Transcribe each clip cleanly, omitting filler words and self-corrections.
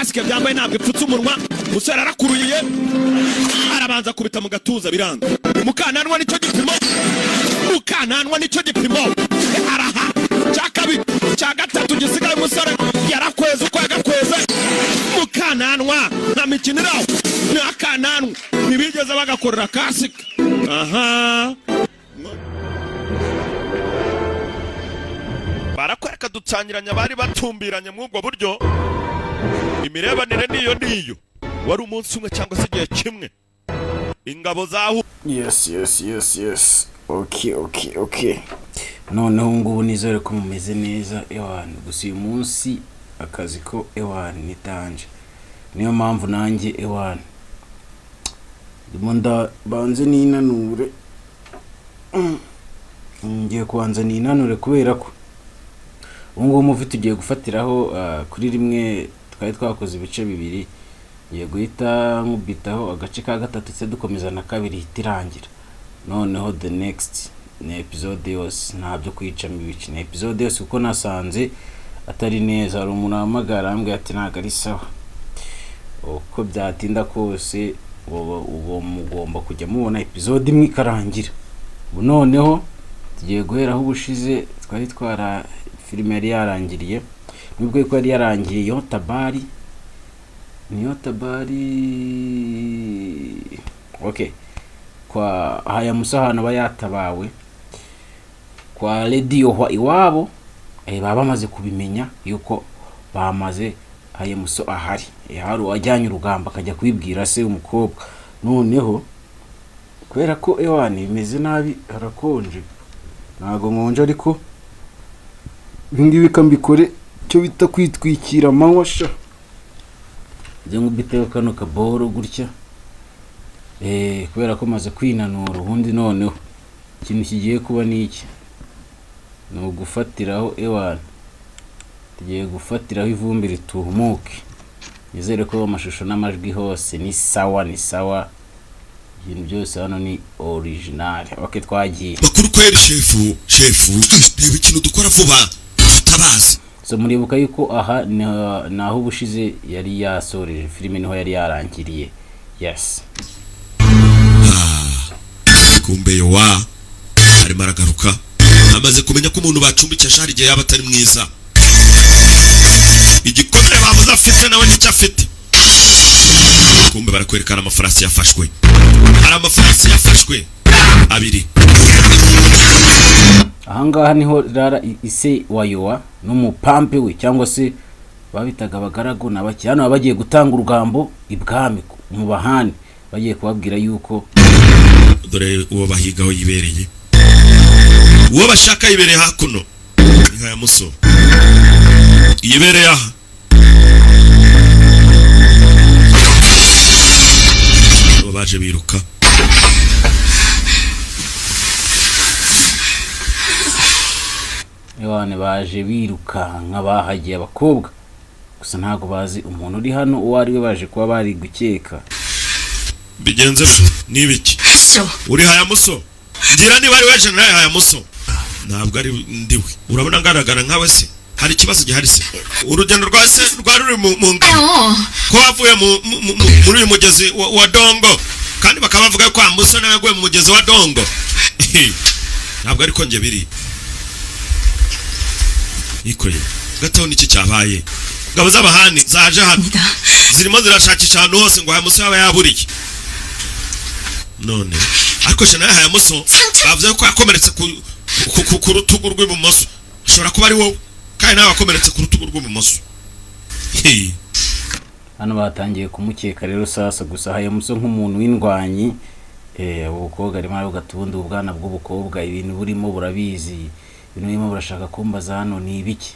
Kasike byambaye ntabwo ipfutse umunwa. Umusore arakuruye, arabanza akubita mu gatuza, biranga. Mukananwa nicyo gipimo, mukananwa nicyo gipimo. Araha cya kabiri, cya gatatu gisigaye. Umusore yarakweze uko yagakweze mukananwa, nta mikino iraho, ni akananwa. Ntibigeze bagakorera kasike aha. Barakwereka dutangiranye, abari batumbiranye muri ubwo buryo. Imirebanire niyo niyo wari umunsi umwe cyangwa se igihe kimwe ingabo zahu. Yes, okay. Noneho ngubu nizere ko mumeze neza, ewana. Gusa uyu munsi akazi ko, ewana, ni danger. Niyo mpamvu nanjye, ewana, ndimo ndabanze ninanure. Ngiye kubanza ninanure kubera ko ubu ngubu movie tugiye gufatiraho kuri rimwe. Twari twakoze ibice bibiri, ngiye guhita nkubitaho agace ka gatatu, ndetse dukomeza na kabiri ihita irangira. Noneho the next ni episode yose, nta byo kwicamo ibice, ni episode yose, kuko nasanze atari neza. Hari umuntu wahamagara arambwira ati ntabwo ari sawa. Uko byatinda kose ubu mugomba kujya mubona episode imwe ikarangira. Ubu noneho tugiye guhera aho ubushize twari twara filime yari yarangiriye, nubwo ko yari yarangiye yo tabari niyo tabari. Okay, kwa Hayamusa ahantu aba yatabawe kwa Lady Yohwa iwabo, baba bamaze kubimenya yuko bamaze Hayamuso ahari. Hari uwajyanye urugamba akajya kubibwira se umukobwa. Noneho kubera ko, ewani, bimeze nabi, harakonje, ntago nkonje, ariko ibingibi kambikore icyo bita kwitwikira amanywa sha. Nze nkubiteho kano kaboro gutya, kubera ko maze kwinanura. Ubundi noneho ikintu kigiye kuba ni iki? Ni ugufatiraho, ewana, tugiye gufatiraho ivumbi ritumuke. Nizere ko amashusho n'amajwi hose ni sawa, ni sawa, ibintu byose hano ni original. Okay, twagiye. Makuru kweri shefu, shefu, reba ikintu dukora vuba tutabazi. So muribuka yuko aha ni aho ubushize yari yasoreje filime, niho yari yarangiriye, yes. Kumbe yowa arimo aragaruka, amaze kumenya ko umuntu bacumbikiye ashari igihe yaba atari mwiza. Igikomere bavuze afite nawe nicyo afite. Kumbe barakwerekana amafarasi yafashwe, hari amafarasi yafashwe abiri. Ahangaha niho rara ise wa Yowa n'umupampe we, cyangwa se babitaga abagaragu na bake hano, baba bagiye gutanga urugambo ibwami mu bahani, bagiye kubabwira yuko Dore uwo bahigaho yibereye, uwo bashaka yibereye hakuno, inka ya muso yibereye aha. Abo baje biruka. Ewane, baje birukanka, bahagiye abakobwa gusa ntabwo bazi umuntu uri hano uwo ari we, baje kuba bari gukeka. Bigenze bite? Ni ibiki? Uri Hayamuso? Ngira niba ari we General Hayamuso. Ntabwo ari ndiwe. Urabona ngaragara nkawe se? Hari ikibazo gihari se? Urugendo rwa se rwari ruri mu ngano ko wavuye muri uyu mugezi wa Dongo, kandi bakaba bavuga ko Hayamuso nawe yaguye mu mugezi wa Dongo. Ntabwo ariko njye biri ikoye gato. Niki cyabaye? Ingabo z'abahani zaje hano, zirimo zirashakisha ahantu hose ngo Hayamuso yaba yaburiye. None ariko General Hayamuso bavuze ko yakomeretse ku rutugu rw'ibumoso, ashobora kuba ari wowe kandi nawe wakomeretse ku rutugu rw'ibumoso. Hey. Hano batangiye kumukeka rero sasa. Gusa Hayamuso nk'umuntu w'indwanyi, ubukobwa arimo aravuga ati ubundi ubwana bw'ubukobwa ibintu burimo burabizi, ibintu burimo burashaka kumbaza hano ni ibiki?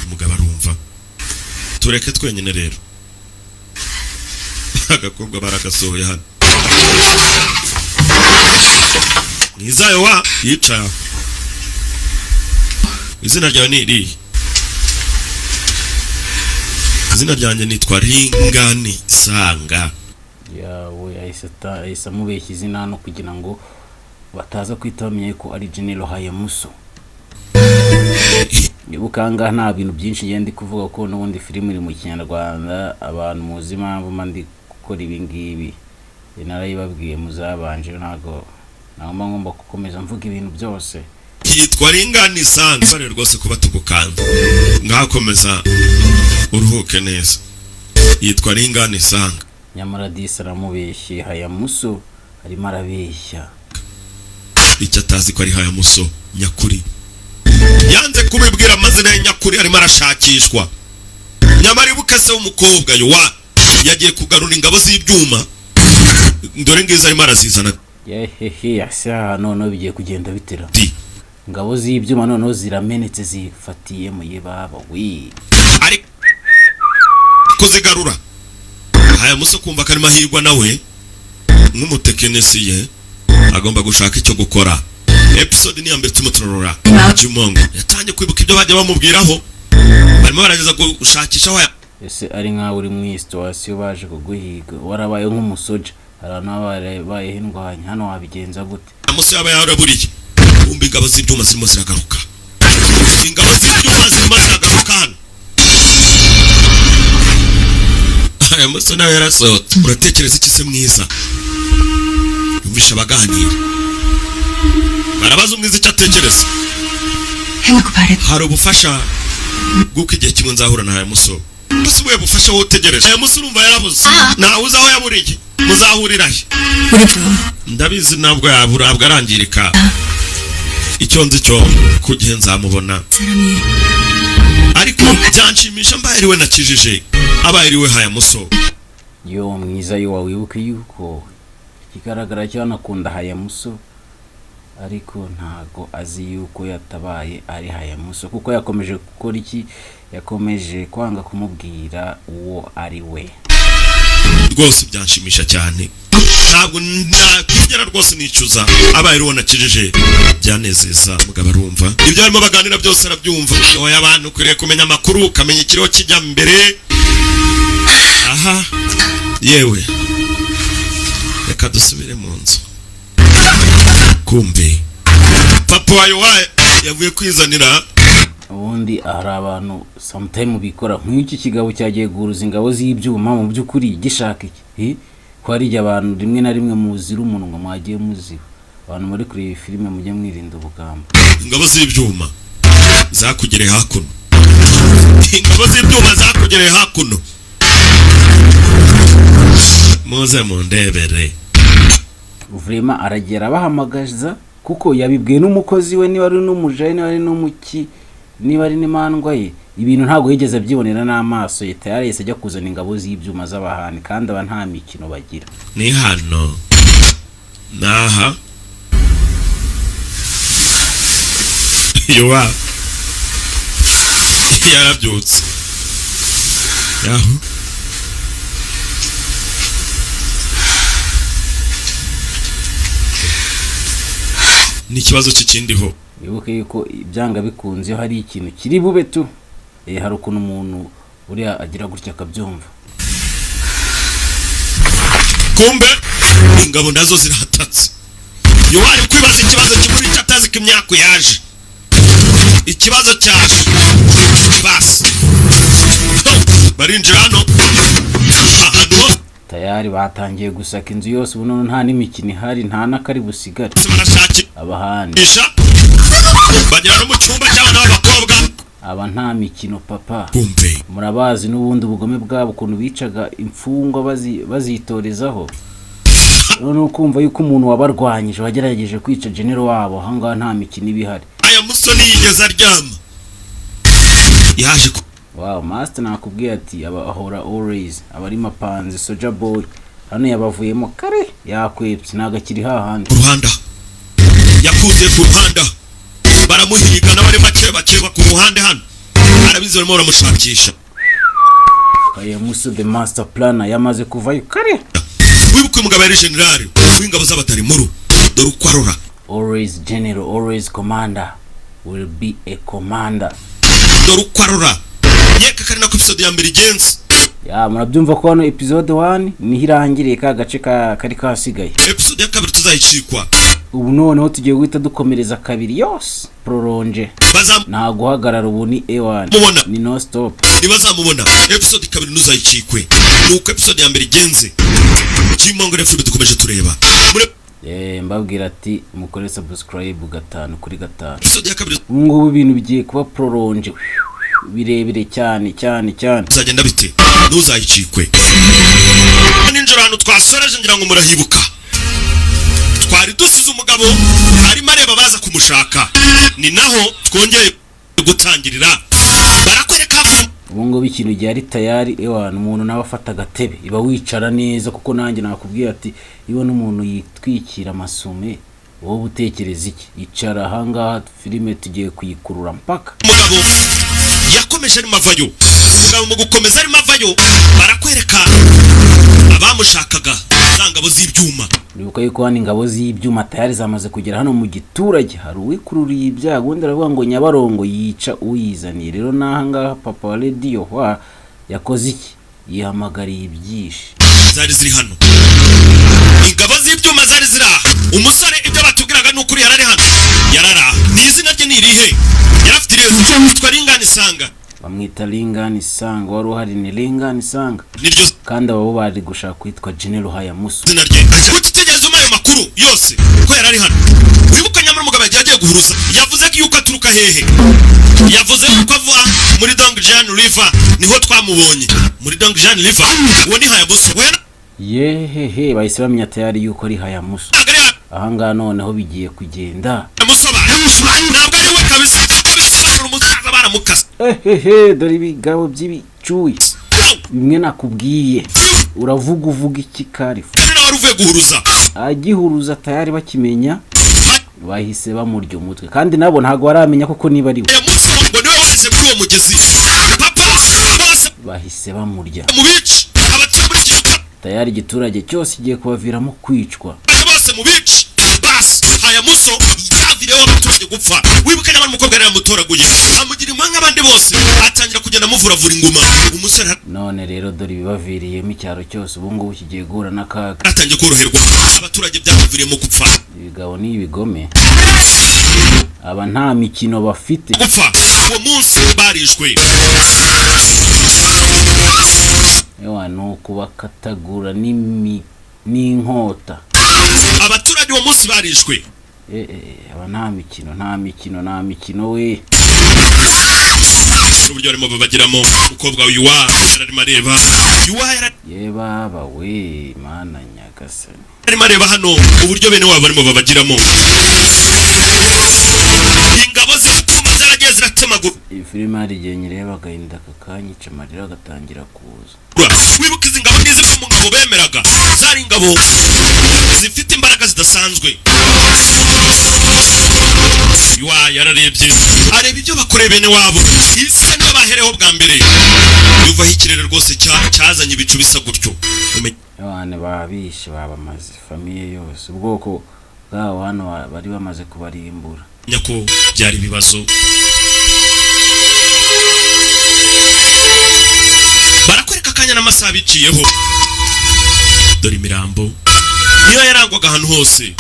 Umugabo arumva tureke twenyine rero. Agakobwa baragasohoye hano mwizayo wa yicaye aho. Izina ryawe ni irihe? Izina ryanjye nitwa Ringani Sanga. Yawe ahise amubeshya izina hano kugira ngo bataza kwita bamenye ko ari General Hayamuso. Nibuka ahangaha nta bintu byinshi ngenda ndi kuvuga ko n'ubundi filime iri mu Kinyarwanda. Abantu muzi impamvu mba ndi gukora ibi ngibi, narayibabwiye muzabanje. Ntabwo nagomba ngomba gukomeza mvuga ibintu byose. Yitwa Ringani Sanga rwose kuba tugukanda ngakomeza uruhuke neza. Yitwa Ringani Sanga. Nyamara disi aramubeshye, Hayamuso arimo arabeshya. Icyo atazi ko ari Hayamuso nyakuri, yanze kubibwira amazina ye nyakuri, arimo arashakishwa. Nyamara ibuke se w'umukobwa yowa yagiye kugarura ingabo z'ibyuma, dore ngizo arimo arazizana. Yehehe, asa noneho bigiye kugenda bitera Di. Ingabo z'ibyuma noneho ziramenetse, zifatiye mu yebaba we. Ari kuzigarura. Hayamuso kumva ko arimo ahirwa nawe nk'umutekinisiye agomba gushaka icyo gukora. Episode ni iya mbere turimo turarora. Jumongo yatangiye kwibuka ibyo bajya bamubwiraho, barimo barageza gushakisha aho Ese ari nkaho uri muri iyi situation, baje kuguhiga, warabaye nk'umusoja, hari abantu baba barabayeho indwanyi, hano wabigenza gute? Hayamuso yaba yaraburiye. Kumva ingabo z'ibyuma zirimo ziragaruka, ingabo z'ibyuma zirimo ziragaruka hano. Hayamuso nawe yarasohotse. Uratekereza iki se mwiza? Yumvisha abaganira barabaza umwiza icyo atekereza. 해놓고 바랬. Hari ubufasha bw'uko igihe kimwe nzahura na Hayamuso. Ese ubuhe bufasha wowe utegereje? Hayamuso urumva yarabuze, ntawe uzi aho yaburiye, muzahurira he? 우리도 Ndabizi, ntabwo yabura, ntabwo arangirika. Icyo nzi cyo ku gihe nzamubona. 사람이 Ariko byanshimisha mbaye ariwe nakijije, abaye ariwe Hayamuso. Yo mwiza, yo wawibuke yuko ikigaragara cyo anakunda Hayamuso, ariko ntago azi yuko yatabaye ari Hayamuso, kuko yakomeje gukora iki? Yakomeje kwanga kumubwira uwo ari we. Rwose byanshimisha cyane, ntabwo nakwigera rwose nicuza abaye ariwo nakijije, byanezeza. Umugabo arumva ibyo barimo baganira byose, arabyumva. Oya, abantu ukwiriye kumenya amakuru, ukamenya ikiriho kijya mbere. Aha yewe, reka dusubire mu nzu. Kumbe papa wayo wa yavuye kwizanira. Ubundi hari abantu sometime bikora nk'iki kigabo cyagiye guhuruza ingabo z'ibyuma, mu by'ukuri gishaka iki? Eh? Ko hari igihe abantu rimwe na rimwe muzira umunwa, mwagiye muziba. Abantu muri kureba iyi filime, mujye mwirinda ubugambo. Ingabo z'ibyuma zakugereye hakuno, ingabo z'ibyuma zakugereye hakuno, muze mundebere. Vurema aragera abahamagaza kuko yabibwiwe n'umukozi we, niba ari n'umuja we, niba ari n'umuki, niba ari n'imandwa ye. Ibintu ntabwo yigeze abyibonera n'amaso ye. Tayari yahise ajya kuzana ingabo z'ibyuma z'abahani, kandi aba nta mikino bagira. Ni hano, naha yowa yarabyutse yaho. Ni ikibazo kikindiho. Wibuke yuko ibyanga bikunze iyo hari ikintu kiri bube tu, hari ukuntu umuntu uriya agira gutya akabyumva. Kumbe ingabo nazo zirahatatse. Yowa ari kwibaza ikibazo kimuri icyo atazi ko imyaka yaje, ikibazo cyaje basi. Barinjira hano ahantu hose. Tayari batangiye gusaka inzu yose ubu, noneho nta n'imikino ihari, nta n'akari busigare. Barashakisha. Abahani Bagera no mu cyumba cy'abana b'abakobwa. Aba nta mikino, papa. Kumbe Murabazi n'ubundi ubugome bwabo, ukuntu bicaga imfungwa bazitorezaho. Noneho kumva yuko umuntu wabarwanyije wagerageje kwica general wabo, ahangaha nta mikino iba ihari. Aya musoni yigeze aryama, yaje ku Wow, master nakubwiye ati aba ahora always aba ari mapanzi. Soja boy hano yabavuyemo kare, yakwepye, ntabwo akiri hahandi. Ruhanda yakunze ku ruhanda, baramuhiga n'abari make bakeba ku ruhande hano, arabizi barimo baramushakisha. Aya muso the master planner yamaze kuvayo kare. Wibuke uyu mugabo yari generali w'ingabo z'abatarimuru, dore uko arora. Always general, always commander, will be a commander. Dore uko arora, yeka kari nako episode ya mbere igenze. Ya, murabyumva ko hano episode 1 niho irangiriye, ka gace kari kasigaye. Episode ya kabiri tuzayicikwa. Ubu noneho tugiye guhita dukomereza kabiri yose, prolonge. Nta guhagarara, ubu ni A1. Mubona. Ni no stop. Ntibazamubona. Episode kabiri ntuzayicikwe. Nuko episode ya mbere igenze, Kimongere filime dukomeje tureba muri Mbabwira ati mukore subscribe 5 kuri 5. Episode ya kabiri Ubu ngubu ibintu bigiye kuba prolonge, birebire cyane cyane cyane. Bizagenda bite? Ntuzayicikwe. Nijoro ahantu twasoreje, ngira ngo murahibuka, twari dusize umugabo arimo areba baza kumushaka. Ni naho twongeye gutangirira, barakwereka. Ubu ngubu ikintu gihari tayari, ewana, umuntu nawe afata agatebe, iba wicara neza, kuko nanjye nakubwira ati iyo n'umuntu yitwikira amasume, wowe utekereza iki? Icara ahangaha, filime tugiye kuyikurura mpaka. Umugabo yakomeje arimo avayo. Umugabo mu gukomeza arimo avayo, barakwereka abamushakaga, za ngabo z'ibyuma. Uribuka yuko hano ingabo z'ibyuma tayari zamaze kugera hano mu giturage. Hari uwikururiye ibyago, ubundi aravuga ngo Nyabarongo yica uyizaniye. Rero n'aha ngaha papa wa Rediyo wa yakoze iki? Yihamagariye ibyishi. Zari ziri hano, ingabo z'ibyuma zari ziri aha. Umusore ibyo batubwiraga ni ukuri, yarari hano, yarari aha. Ni izina rye ni irihe? Yari afite irihe? Yitwa Ringani Sanga. Bamwita Ringani Sanga. Wari uhari ni Ringani Sanga. Niryo Kandi abo bari gushaka kwitwa General Hayamuso. zina rye. Kuki utigeze umpa ayo makuru yose ko yari ari hano? Wibuka nyamara umugabo yagiye agiye guhuruza, yavuze ko yuko aturuka hehe? Yavuze yuko ava muri Dongjian River, niho twamubonye muri Dongjian River. Uwo ni Hayabuso we. Yehehe, bahise bamenya tayari yuko ari Hayamuso. Ntabwo ari Ahangaha noneho bigiye kugenda. Hayamuso, ntabwo ari we kabisa. Abisobanura, umusaza baramukase. Ehehe, dore ibigabo by'ibicuyi bimwe nakubwiye. Uravuga uvuga iki karifu? Kandi nawe wari uvuye guhuruza. Agihuruza tayari bakimenya, bahise bamurya umutwe, kandi nabo ntabwo baramenya koko niba ari we. Hayamuso ngo niwe waje muri uwo mugezi, papa bose. Bahise bamurya. Mu bice abatuye muri iki giturage Tayari igiturage cyose kigiye kubaviramo kwicwa. bose mu bice basi. Hayamuso yavireho abaturage gupfa. Wibuke nyamara umukobwa yari yamutoraguye, amugira impanga nk'abandi bose, atangira kugenda amuvuravura inguma umusore. None rero dore ibibaviriyemo, icyaro cyose ubu ngubu kigiye guhura n'akaga. Atangiye koroherwa, abaturage byabaviriyemo gupfa. Ibigabo ni ibigome, aba nta mikino bafite. Gupfa uwo munsi barishwe. Ewa, ni ukubakatagura n'inkota. Abaturage uwo munsi barishwe. Aba nta mikino, nta mikino, nta mikino we. N'uburyo barimo babagiramo umukobwa wa Yuwa, yararimo areba Yuwa, Ye baba we, Mana nyagasani! Yararimo areba hano uburyo bene wabo barimo babagiramo. Ingabo z'ibyuma zaragiye ziratemagura. Iyi filime hari igihe nyireba agahinda kakanyica, amarira agatangira kuza. Wibuka izi ngabo ni zimwe mu ngabo bemeraga, zari ingabo zifite imbaraga zidasanzwe. Yuwa yararebye, areba ibyo bakoreye bene wabo. Isa niyo bahereho bwa mbere, yuvaho ikirere rwose cyazanye ibicu bisa gutyo. Umenya Abantu babishe, babamaze famille yose, ubwoko bwabo hano bari bamaze kubarimbura. Ko byari ibibazo. Barakwereka akanya n'amasaha biciyeho. Dore imirambo niyo yarangwaga ahantu hose.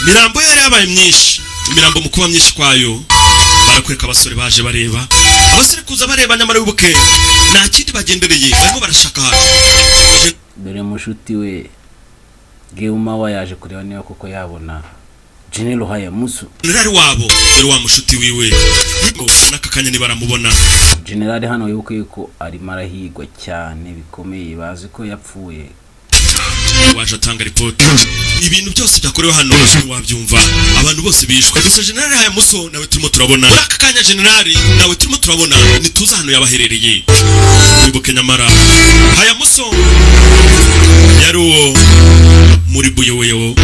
Imirambo yari yabaye myinshi. Imirambo mu kuba myinshi kwayo, barakwereka abasore baje bareba. Abasore kuza bareba, nyamara wibuke nta kindi bagendereye, barimo barashaka ahantu. Dore mushuti we Geumawa yaje kureba niba koko yabona General Hayamusu. Generali wabo, dore wa mushuti wiwe n'aka kanya nibaramubona. General hano wibuke yuko arimo arahigwa cyane bikomeye, bazi ko yapfuye. Waje atanga ripoti, ibintu byose byakorewe hano wabyumva, abantu bose bishwe. Gusa generali Hayamuso nawe turimo turabona muri aka kanya, generali nawe turimo turabona, ntituzi ahantu yabaherereye. Wibuke nyamara Hayamuso yari uwo muri Buyoboyo.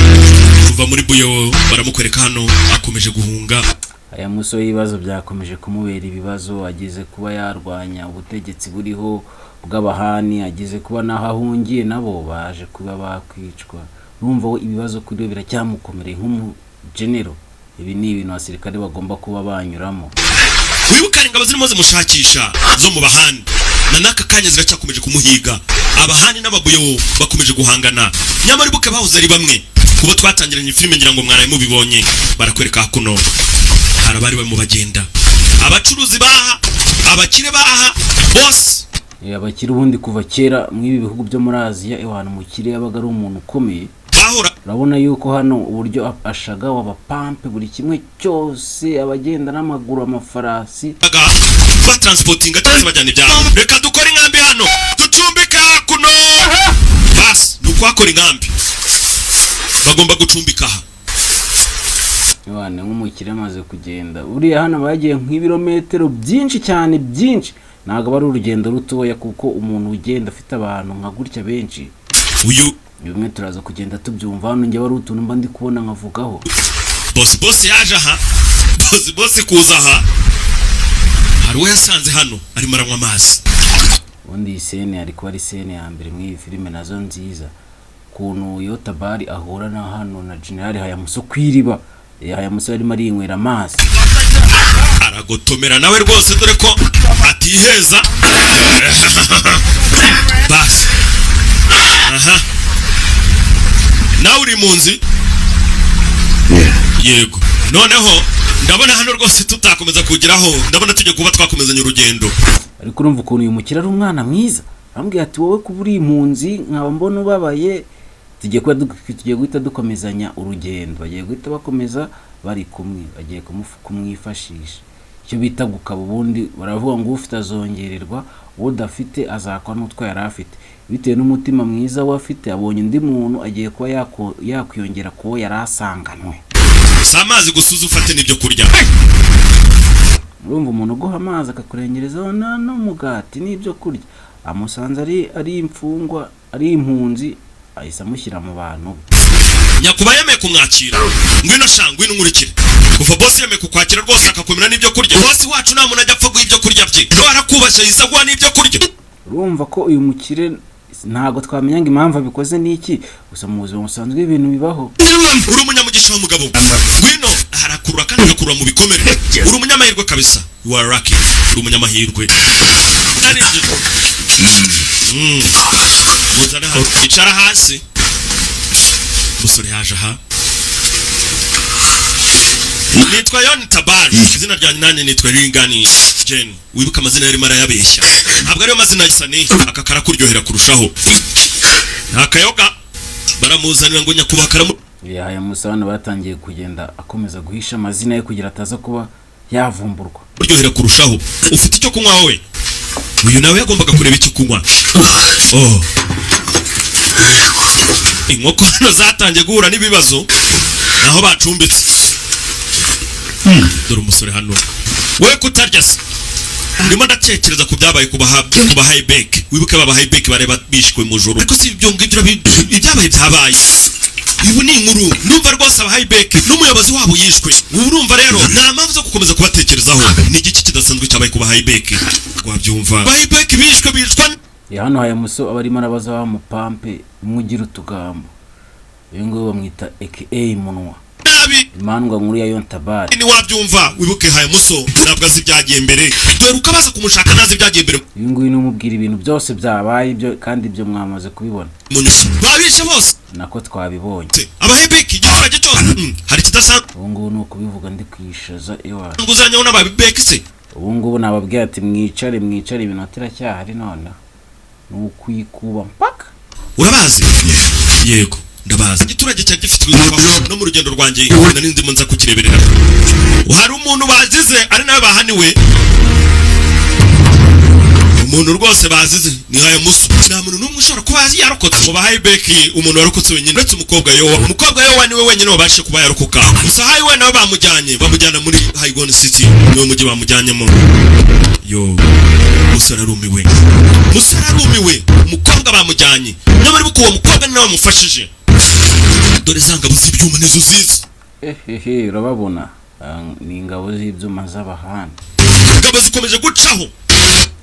Kuva muri Buyobo baramukwereka hano akomeje guhunga. Hayamuso ibibazo byakomeje kumubera ibibazo, ageze kuba yarwanya ubutegetsi buriho bw'abahani, ageze kuba n'aho ahungiye nabo baje kuba bakwicwa. Urumva we ibibazo kuri we biracyamukomereye nk'umugenero. Ibi ni ibintu abasirikare bagomba kuba banyuramo. Wibuke hari ingabo zirimo zimushakisha zo mu bahani, na n'aka kanya ziracyakomeje kumuhiga. Abahani n'ababuyobo bakomeje guhangana, nyamara ibuke bahoze ari bamwe. Kuba twatangiranye filime, ngira ngo mwaraye mubibonye. Barakwereka hakuno hari abari barimo bagenda, abacuruzi baha, abakire baha bose. Abakire ubundi kuva kera muri ibi bihugu byo muri Aziya, ewana, umukire yabaga ari umuntu ukomeye. Bahora. Urabona yuko hano uburyo ashagawe, abapampe, buri kimwe cyose, abagenda n'amaguru, amafarasi. Batransportinga cyangwa se bajyana ibyabo. Reka dukore inkambi hano, ducumbike hakuno. Basi ni ukuhakora inkambi, bagomba gucumbika aha. Ewana, nk'umukire amaze kugenda, buriya hano bagiye nk'ibirometero byinshi cyane, byinshi. Ntabwo aba ari urugendo rutoya, kuko umuntu ugenda afite abantu nka gutya benshi, uyu bimwe turaza kugenda tubyumva hano. Njye wari utuntu mba ndi kubona nkavugaho. Bosi, bosi yaje aha. Bosi, bosi kuza aha, hari uwo yasanze hano arimo aranywa amazi. Ubundi iyi scene yari kuba ari scene ya mbere muri iyi filime nazo nziza, ukuntu Yotabari ahura na hano na General Hayamuso ku iriba. Hayamuso yarimo arinywera amazi. Aragotomera nawe rwose, dore ko atiheza. Basi aha nawe uri mu nzi. Yego, noneho ndabona hano rwose tutakomeza kugeraho, ndabona tujya kuba twakomezanya urugendo. Ariko urumva ukuntu uyu mukire ari umwana mwiza, arambwira ati: "Wowe kuba uri impunzi nkaba mbona ubabaye, tugiye guhita dukomezanya urugendo." Bagiye guhita bakomeza bari kumwe, bagiye kumwifashisha icyo bita gukaba. Ubundi baravuga ngo ufite azongererwa, udafite azakwa n'utwo yari afite. Bitewe n'umutima mwiza we afite, abonye undi muntu agiye kuba yakwiyongera ku wo yari asanganwe. Si amazi gusa, uze ufate n'ibyo kurya. Urumva umuntu uguha amazi, akakurengerezaho n'umugati n'ibyo kurya, amusanze ari imfungwa, ari impunzi, ahise amushyira mu bantu be. Nyakuba yemeye kumwakira. Ngwino sha, ngwino nkurikire. Kuva bosi yemeye kukwakira rwose, akakwemera n'ibyo kurya, bosi wacu nta muntu ajya apfa guha ibyo kurya bye. No arakubashye, yahise aguha n'ibyo kurya. Urumva ko uyu mukire ntabwo twamenya ngo impamvu abikoze ni iki, gusa mu buzima busanzwe ibintu bibaho. Uri umunyamugisha w'umugabo, ngwino. Arakurura kandi agakurura mu bikomere. Uri umunyamahirwe kabisa, you are lucky, uri umunyamahirwe. Kandi muzane hano, icara hasi. Umusore yaje aha. Nitwa Yoni Tabari, izina ryanjye. Nanjye nitwa Ringani Jen. Wibuke amazina yarimo arayabeshya, ntabwo ariyo mazina yisani. Aka karakuryohera kurushaho, nta kayoga. Baramuzanira ngo nyakubahwa karamu. Yahaye umusarane. Batangiye kugenda, akomeza guhisha amazina ye kugira ataza kuba yavumburwa. Kuryohera kurushaho. Ufite icyo kunywa wowe? Uyu nawe yagombaga kureba icyo kunywa. Oh, inkoko hano zatangiye guhura n'ibibazo naho bacumbitse. Dore umusore hano. We kutarya se? Ndimo ndatekereza ku byabaye ku bahayibeke. Wibuke ba bahayibeke bareba bishwe mu joro, ariko si ibyo ngibyo, ibyabaye byabaye. Ubu ni inkuru. Ndumva rwose abahayibeke n'umuyobozi wabo yishwe. Ubu urumva rero nta mpamvu zo gukomeza kubatekerezaho. Ni igiki kidasanzwe cyabaye ku bahayibeke? Wabyumva, bahayibeke bishwe, bicwa. Hano Hayamuso aba arimo arabaza wa mupampe umwe ugira utugambo. Uyu nguyu bamwita aka Munwa, nabi. Imandwa nkuru ya Yontabari. Ntiwabyumva, wibuke Hayamuso ntabwo azi ibyagiye mbere. Dore uko abaza kumushaka, ntazi ibyagiye mbere. Uyu nguyu ni umubwira ibintu byose byabaye ibyo, kandi ibyo mwamaze kubibona. Munyusi babishe bose. Nako twabibonye. Abahebeki, igiturage cyose. Hari ikidasanzwe Ubu ngubu ni ukubivuga ndi kwishaza iwacu. uzanyeho n'ababibeki se? Ubu ngubu nababwira ati: "Mwicare, mwicare, iminota iracyahari." Noneho ni ukwikuba mpaka. Urabazi? Yego, ndabazi. Igiturage cyari gifite ubuzima. No mu rugendo rwanjye nari ndimo nza kukireberera, hari umuntu bazize, ari nawe bahaniwe. Umuntu rwose bazize ni Hayamuso. Nta muntu n'umwe ushobora kuba yarokotse mu bahayibeki. Umuntu warokotse wenyine uretse umukobwa Yowa, umukobwa Yowa niwe wenyine wabashe kuba yarokoka. Gusa Hayi we nawe bamujyanye, bamujyana muri Haygon City, niwe mujyi bamujyanyemo. Yo, musore arumiwe, musore arumiwe. Umukobwa bamujyanye, nyamara ibuka uwo mukobwa ni nawe wamufashije. Dore za ngabo z'ibyuma nizo zizi. Ehehe, urababona. Ah, ni ingabo z'ibyuma z'abahani. Ingabo zikomeje gucaho.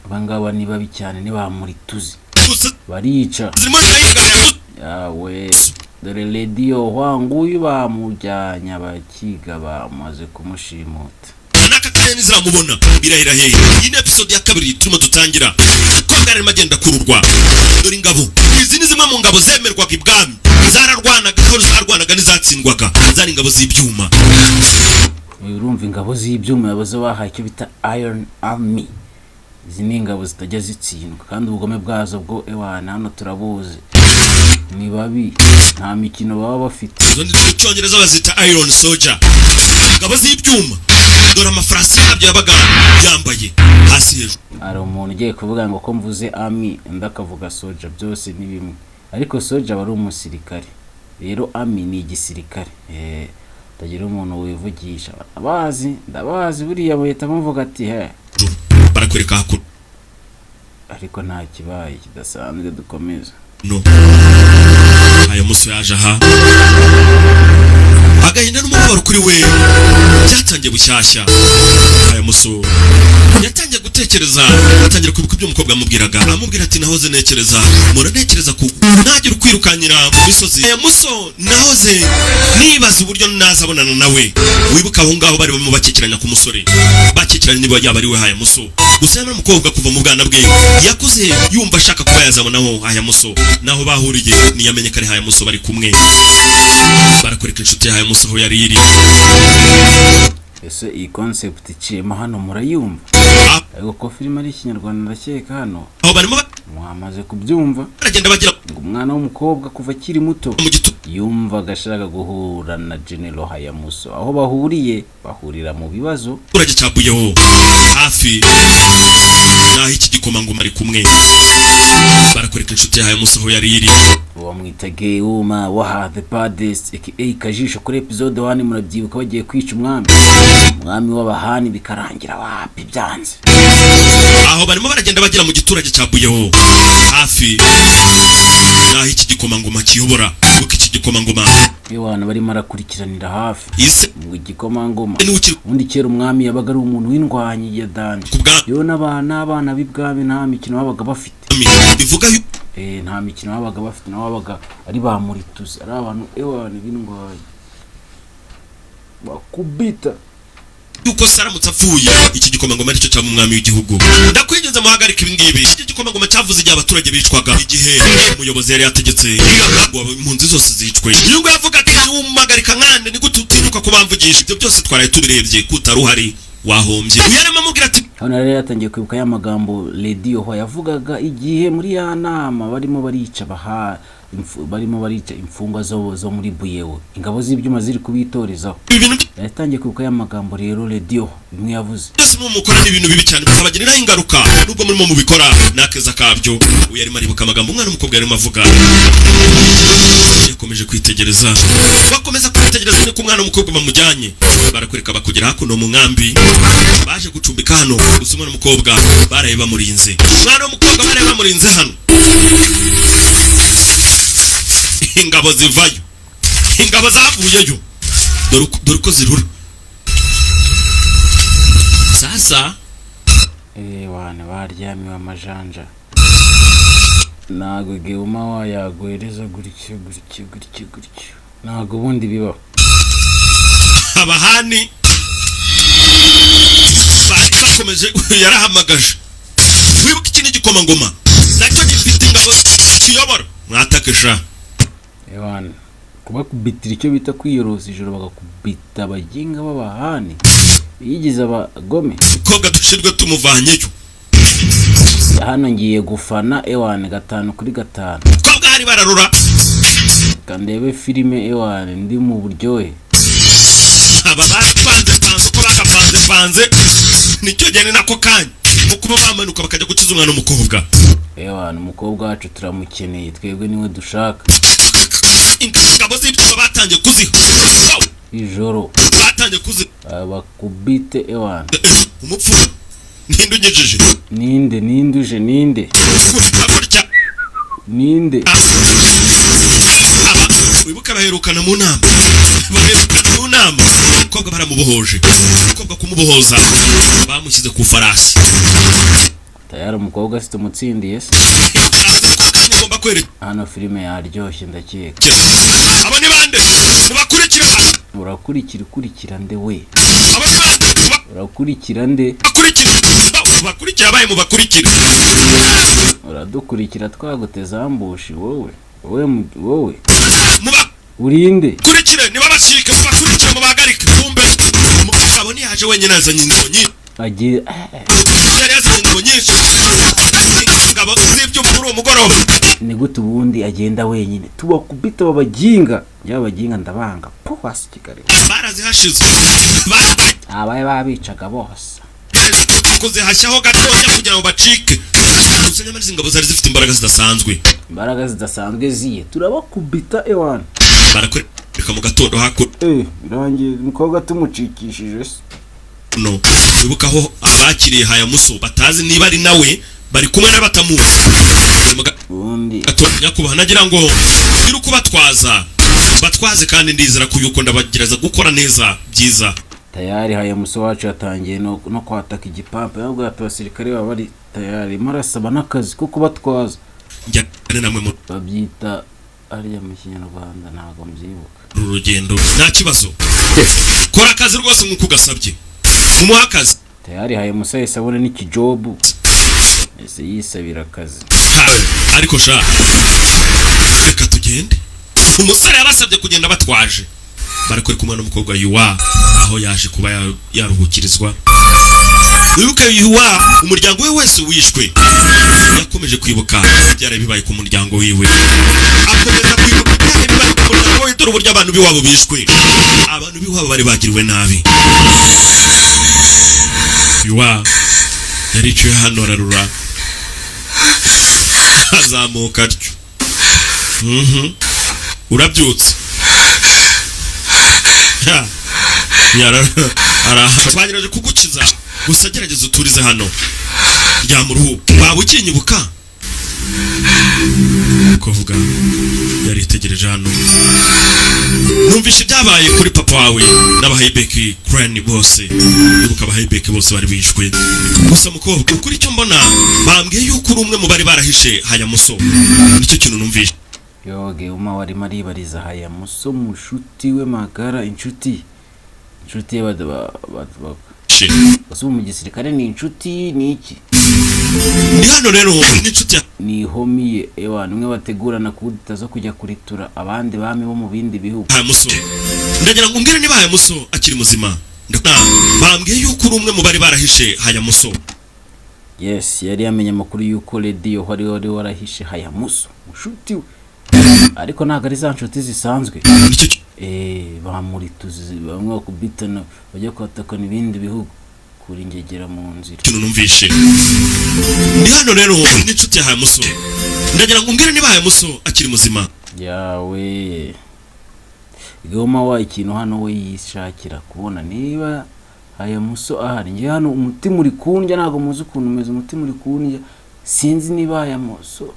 Abangaba ni babi cyane, ntibamurituzi. Gusa barica. Zirimo zirahiga. Yawe, dore rediyo wanguyu bamujyanye, abakiga bamaze kumushimuta. N'aka kanya ntiziramubona, birahira hehe. Iyi ni episode ya kabiri turimo dutangira. Umukobwa arimo agenda akururwa. Dore ingabo izi ni zimwe mu ngabo zemerwaga ibwami. Zararwanaga, aho zarwanaga ntizatsindwaga, zari ingabo z'ibyuma. Urumva, ingabo z'ibyuma yabaze bahaye icyo bita Iron Army. Izi ni ingabo zitajya zitsindwa, kandi ubugome bwazo bwo, ewana, hano turabuzi, ni babi, nta mikino baba bafite. Izo ni mu Cyongereza bazita Iron Soldier, ingabo z'ibyuma. Dore amafarasi yabyo yabaga yambaye hasi hejuru. Hari umuntu ugiye kuvuga ngo ko mvuze army, undi akavuga soldier, byose ni bimwe, ariko soldier aba ari umusirikare, rero army ni igisirikare. Utagira umuntu wivugisha, abazi ndabazi, buriya bahita bamuvuga ati he. Barakwereka hakuno. Ariko nta kibaye kidasanzwe, dukomeza. No ayo musore yaje aha, agahinda n'umubabaro kuri we byatangiye bushyashya. Aya musore yatangiye gutekereza, atangira kwibuka ibyo umukobwa yamubwiraga, amubwira ati: "Nahoze ntekereza, mpora ntekereza ku nagira ukwirukanyira mu misozi aya muso, nahoze nibaza uburyo nazabonana nawe." Wibuka aho ngaho bari barimo bakikiranya ku musore, bakikiranya niba yaba ari we haya muso. Gusa yari umukobwa kuva mu bwana bwe, yakuze yumva ashaka kuba yazabonaho haya muso. Naho bahuriye ntiyamenye ko ari haya muso bari kumwe. Barakwereka inshuti ya haya muso aho yari iri. Ese iyi concept iciyemo hano murayumva? Ariko ko filime ari Ikinyarwanda, ndakeka hano aho barimo mwamaze kubyumva. Baragenda bagira Ngo umwana w'umukobwa kuva akiri muto mu gitugu yumvaga ashaka guhura na General Hayamuso. Aho bahuriye, bahurira mu bibazo. Abaturage cyabuyeho hafi naho iki gikomangoma ari kumwe. Barakwereka inshuti ya Hayamuso aho yari iri. Bamwita Geuma waha the baddest, aka Kajisho. Kuri episode 1 murabyibuka, bagiye kwica umwami w'abahani, bikarangira wapi, byanze. Aho barimo baragenda bagera mu giturage cya Buyeho hafi naho iki gikomangoma kiyobora, kuko iki gikomangoma Ewana, barimo arakurikiranira hafi ise mu gikomangoma. Niwe ukiri Ubundi kera umwami yabaga ari umuntu w'indwanyi ya danger. ku bwami. Yewe n'abana b'ibwami nta mikino babaga bafite. Bivuga Nta mikino babaga bafite, nabo babaga ari ba murituzi, ari abantu, ewana, b'indwanyi bakubita. Yuko se aramutse apfuye, iki gikomangoma aricyo cyaba umwami w'igihugu. Ndakwinginze muhagarike ibi ngibi. Iki gikomangoma cyavuze igihe abaturage bicwaga, igihe umuyobozi yari yategetse ngo impunzi zose zicwe. Uyu nguyu avuga ati: "Umuhagarika nkande, ni gute utinyuka kubamvugisha?" Ibyo byose twaraye tubirebye, kutari uhari wahombye. Uyu yarimo amubwira ati Hano rero yatangiye kwibuka ya magambo Lady Yoho yavugaga igihe muri ya nama barimo barica baha barimo barica imfungwa zo muri Buyewe, ingabo z'ibyuma ziri kubitorezaho. Ibi bintu Yatangiye kwibuka ya magambo rero Lady Yoho bimwe yavuze. Byose murimo mukora ni ibintu bibi cyane, bikabagiriraho ingaruka. Nubwo murimo mubikora n'akeza kabyo. Uyu yarimo aribuka amagambo umwana w'umukobwa yarimo avuga. Yakomeje kwitegereza, bakomeza kwitegereza niko umwana w'umukobwa bamujyanye. Barakwereka bakugera hakuno mu nkambi baje gucumbika hano. Gusa umwana w'umukobwa baraye bamurinze, umwana w'umukobwa baraye bamurinze hano. Ingabo zivayo, ingabo zavuyeyo, dore uko zirura sasa. Wana baryamiwe amajanja, ntabwo Geuma wayaguhereza gutyo gutyo gutyo gutyo, ntabwo ubundi bibaho. Abahani bari bakomeje, yarahamagaje. Wibuke iki ni igikomangoma nacyo gifite ingabo kiyobora, mwatakisha. Ewana, kubakubitira icyo bita kwiyorosa ijoro, bagakubita abaginga b'abahani bigize abagome. Umukobwa dushinzwe tumuvanyeyo. Hano ngiye gufana, ewana, 5 kuri 5. Umukobwa hari bararura. Reka ndebe filime, ewana, ndi mu buryohe. Aba barapanze panze uko bakapanze panze, nicyo gihe ni nako kanya mu kuba bamanuka bakajya gukiza umwana w'umukobwa. Ewana, umukobwa wacu turamukeneye, twebwe niwe dushaka. Ingabo z'ibyuma batangiye kuziha Ijoro batangiye kuziha. Bakubite, ewana. Umupfu ninde unyejeje? Ninde, ninde uje, ninde? Gutya gutya. Ninde? Aba wibuka baherukana mu nama, baherukana mu nama, umukobwa baramubohoje. Umukobwa kumubohoza bamushyize ku farasi. Tayari umukobwa afite umutsindiye se. Umukobwa ugomba kwerekera. Hano filime yaryoshye, ndakeka. Abo ni bande mubakurikira? Urakurikira, ukurikira nde we? Abo ni bande? Urakurikira nde? Mubakurikira, mubakurikira, abaye mubakurikira. Uradukurikira twaguteze ambush, wowe wowe wowe Muba urinde. Kurikire niba bacike, mubakurikire, mubahagarike. Kumbe umugabo ntiyaje wenyine, azanye ingabo nyinshi. Agiye. Yari yazanye ingabo nyinshi, ingabo z'ibyuma muri uwo mugoroba. Ni gute ubundi agenda wenyine? Tubakubita babaginga, njyewe abaginga ndabanga po hasi Kigali. Barazihashize. Abaye babicaga bose. Kuzihashyaho gatoya kugira ngo bacike gusa. Nyamara izi ngabo zari zifite imbaraga zidasanzwe. Imbaraga zidasanzwe ziye? Turabakubita ewana. Barakwereka mu gatondo hakuno. Birangiye umukobwa tumucikishije se. Wibuka aho abakiriye Hayamuso batazi niba ari nawe bari kumwe n'abatamuzi. Mu Ubundi gatondo, nyakubahwa, nagira ngo ngire uko batwaza batwaze, kandi ndizera ko yuko ndabagereza gukora neza byiza. Tayari Hayamuso wacu yatangiye no kwataka igipampa, yabwo ati abasirikare baba bari tayari, arimo arasaba n'akazi ko kubatwaza. Njyane namwe mu Babyita ariya mu Kinyarwanda, ntabwo mbyibuka. uru rugendo, nta kibazo. Kora akazi rwose nk'uko ugasabye, umuhe akazi. Tayari Hayamuso yahise abona n'ikijobu, ese yisabira akazi. Ha, ariko sha reka tugende. Umusore yabasabye kugenda batwaje. Barakwereka umwana w'umukobwa Yuwa aho yaje kuba yaruhukirizwa. Wibuke Yuwa, umuryango we wese wishwe. Yakomeje kwibuka byari bibaye ku muryango wiwe, akomeza kwibuka byari bibaye ku muryango we. Dore uburyo abantu b'iwabo bishwe, abantu b'iwabo bari bagiriwe nabi. Yuwa yariciwe hano, ararura, azamuka atyo. Urabyutse. Ha. Twagerageje kugukiza, gusa gerageza uturize hano, ryama uruhuke. Waba ukinyibuka? Kuvuga yaritegereje hano. Numvishe ibyabaye kuri papa wawe n'abahayibeki clan bose. Ibuka abahayibeki bose bari bishwe. Gusa mukobwa, ukuri icyo mbona, bambwiye yuko uri umwe mu bari barahishe Hayamuso. Nicyo kintu numvishe. Yoge uma warimo aribariza Hayamuso, mushuti we magara, inshuti ye gusa ubu mu gisirikare ni inshuti ni iki? Ndi hano rero n'inshuti ya Ni ihomi ye ewa, nimwe bategurana kudeta zo kujya kuritura abandi bami bo mu bindi bihugu. Hayamuso. Ndagira ngo umbwire niba Hayamuso akiri muzima. Bambwiye yuko uri umwe mu bari barahishe Hayamuso. Yes, yari yamenye amakuru y'uko Lady wari warahishe Hayamuso, mushuti we, ariko ntabwo ari za nshuti zisanzwe. Nicyo Bamurituzi bamwe bakubitana bajya kwatakana ibindi bihugu, kura ingegera mu nzira. Kintu numvishe. Ndi hano rero n'inshuti ya Hayamuso. Ndagira ngo umbwire niba Hayamuso akiri muzima. Yawe Goma wa ikintu hano we yishakira kubona niba Hayamuso ahari. Njye hano umutima uri kundya, ntabwo muzi ukuntu umeze, umutima uri kundya, sinzi niba Hayamuso.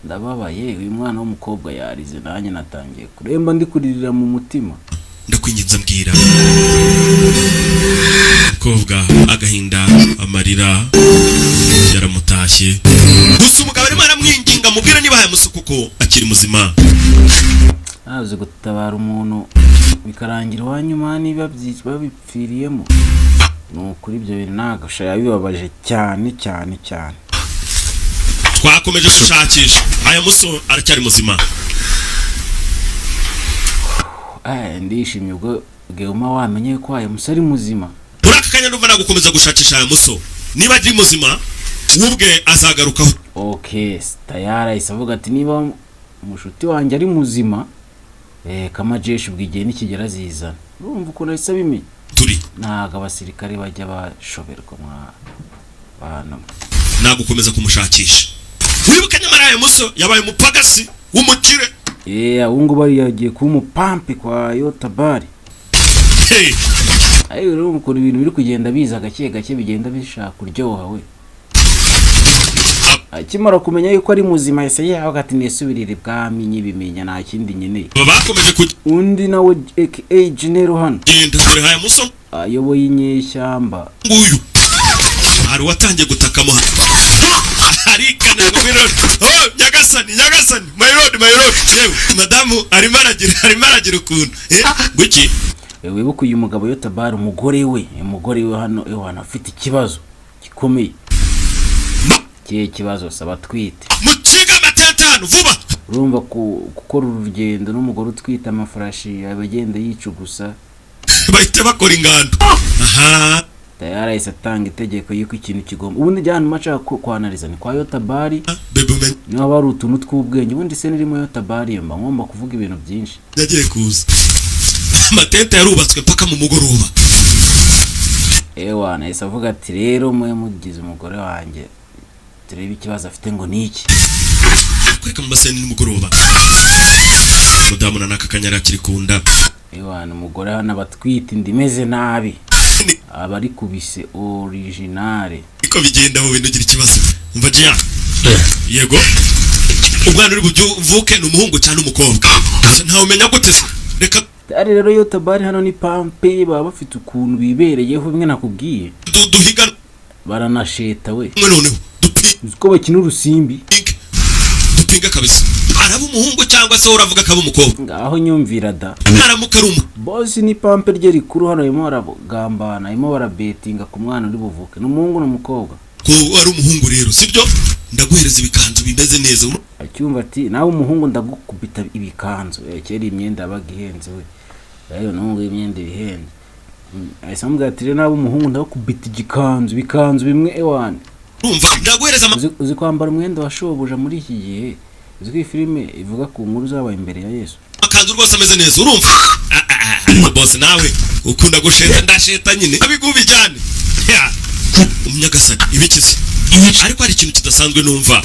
Ndababaye, uyu mwana w'umukobwa yarize, nanjye natangiye kuremba, ndi kuririra mu mutima. Ndakwinginze mbwira. Mukobwa agahinda, amarira yaramutashye. Gusa umugabo arimo aramwinginga, mubwire niba Hayamuso kuko akiri muzima. Nazi gutabara umuntu bikarangira iwanyuma niba babipfiriyemo, ni ukuri ibyo bintu ntabwo yabibabaje cyane cyane cyane. Twakomeje gushakisha, Hayamuso aracyari muzima. Ndishimye ubwo Geuma wamenye ko Hayamuso ari muzima. Muri aka kanya ndumva nagukomeza gushakisha Hayamuso. Niba ari muzima, we ubwe azagarukaho. Okay, tayari ahise avuga ati niba umushuti wanjye ari muzima, kamajeshi ubwo igihe nikigera azizana. Urumva ukuntu ahise abimenya. Turi Ntabwo abasirikare bajya bashoberwa mwa bantu. Nagukomeza kumushakisha. Wibuke nyamara Hayamuso yabaye umupagasi w'umukire. Ubu ngubu yagiye kuba umupampi kwa Yotabari. Hey, Ariko rero ukuntu ibintu biri kugenda biza gake gake, bigenda bishaka kuryoha we. Akimara kumenya yuko ari muzima, yahise yavuga ati nisubirire ibwami nyibimenya, nta kindi nkeneye. Aba bakomeje Undi nawe aka Genero hano kugenda. Dore Hayamuso ayoboye inyeshyamba. nguyu. Hari uwatangiye gutakamo arikana ngo my lord, oh nyagasani, nyagasani, my lord, my lord. Yewe madamu arimo aragira ukuntu guki. Wibuke uyu mugabo Yotabari, umugore we hano ewana afite ikibazo gikomeye. Ikihe kibazo? Saba atwite. Mukinga amatente hano vuba. Urumva gukora uru rugendo n'umugore utwite, amafarashi aba agenda yicugusa. Bahita bakora ingando aha. Tayari ahise atanga itegeko y'uko ikintu kigomba ubundi jya hano ashaka kwanariza ni kwa Yotabari. Bebe, umenya. Niho haba hari utuntu tw'ubwenge. Ubundi se nirimo Yotabari mba ngomba kuvuga ibintu byinshi. Yagiye kuza, amatente yarubatswe mpaka mu mugoroba. Ewa, nahise avuga ati: "Rero mwe mugize umugore wanjye, turebe ikibazo afite ngo ni iki." Kwereka mu maseni nimugoroba, mudamu na n'aka kanya akiri ku nda. Ewa, umugore hano aba atwite inda imeze nabi, aba ari kubise originale. Niko bigenda mu bintu ugira ikibazo. Umva jiya, yego, umwana uri buvuke ni umuhungu cyangwa umukobwa? Ntawe umenya gute se? Reka. Ari rero Yotabari hano ni pampe, baba bafite ukuntu bibereyeho bimwe nakubwiye. Duhiganwe. Baranasheta we. Noneho dupinge. Uzi ko bakina urusimbi. Dupinge kabisa, araba umuhungu cyangwa se uravuga akaba umukobwa? Ngaho nyumvira da. Naramuka ari umu Bosi ni pampe rye rikuru hano, barimo baragambana, barimo barabetinga ku mwana uri buvuke, ni umuhungu n'umukobwa. Ko ari umuhungu rero, sibyo? Ndaguhereza ibikanzu bimeze neza. Acyumva ati: "Nawe umuhungu ndagukubita ibikanzu." Kera imyenda yabaga ihenze we, rero n'ubu ngubu imyenda iba ihenze. Ahise amubwira ati: "Rero nawe umuhungu ndagukubita igikanzu, ibikanzu bimwe ewane." Urumva, ndaguhereza ama Uzi kwambara umwenda wa shobuja muri iki gihe? Uzi ko iyi filime ivuga ku nkuru zabaye imbere ya Yesu? Amakanzu rwose ameze neza, urumva? Ah, ah, ah, ariko boss, nawe ukunda gusheta. Ndasheta nyine abigubi cyane. Ya, umunyagasani ibikize. Ariko hari ikintu kidasanzwe numva,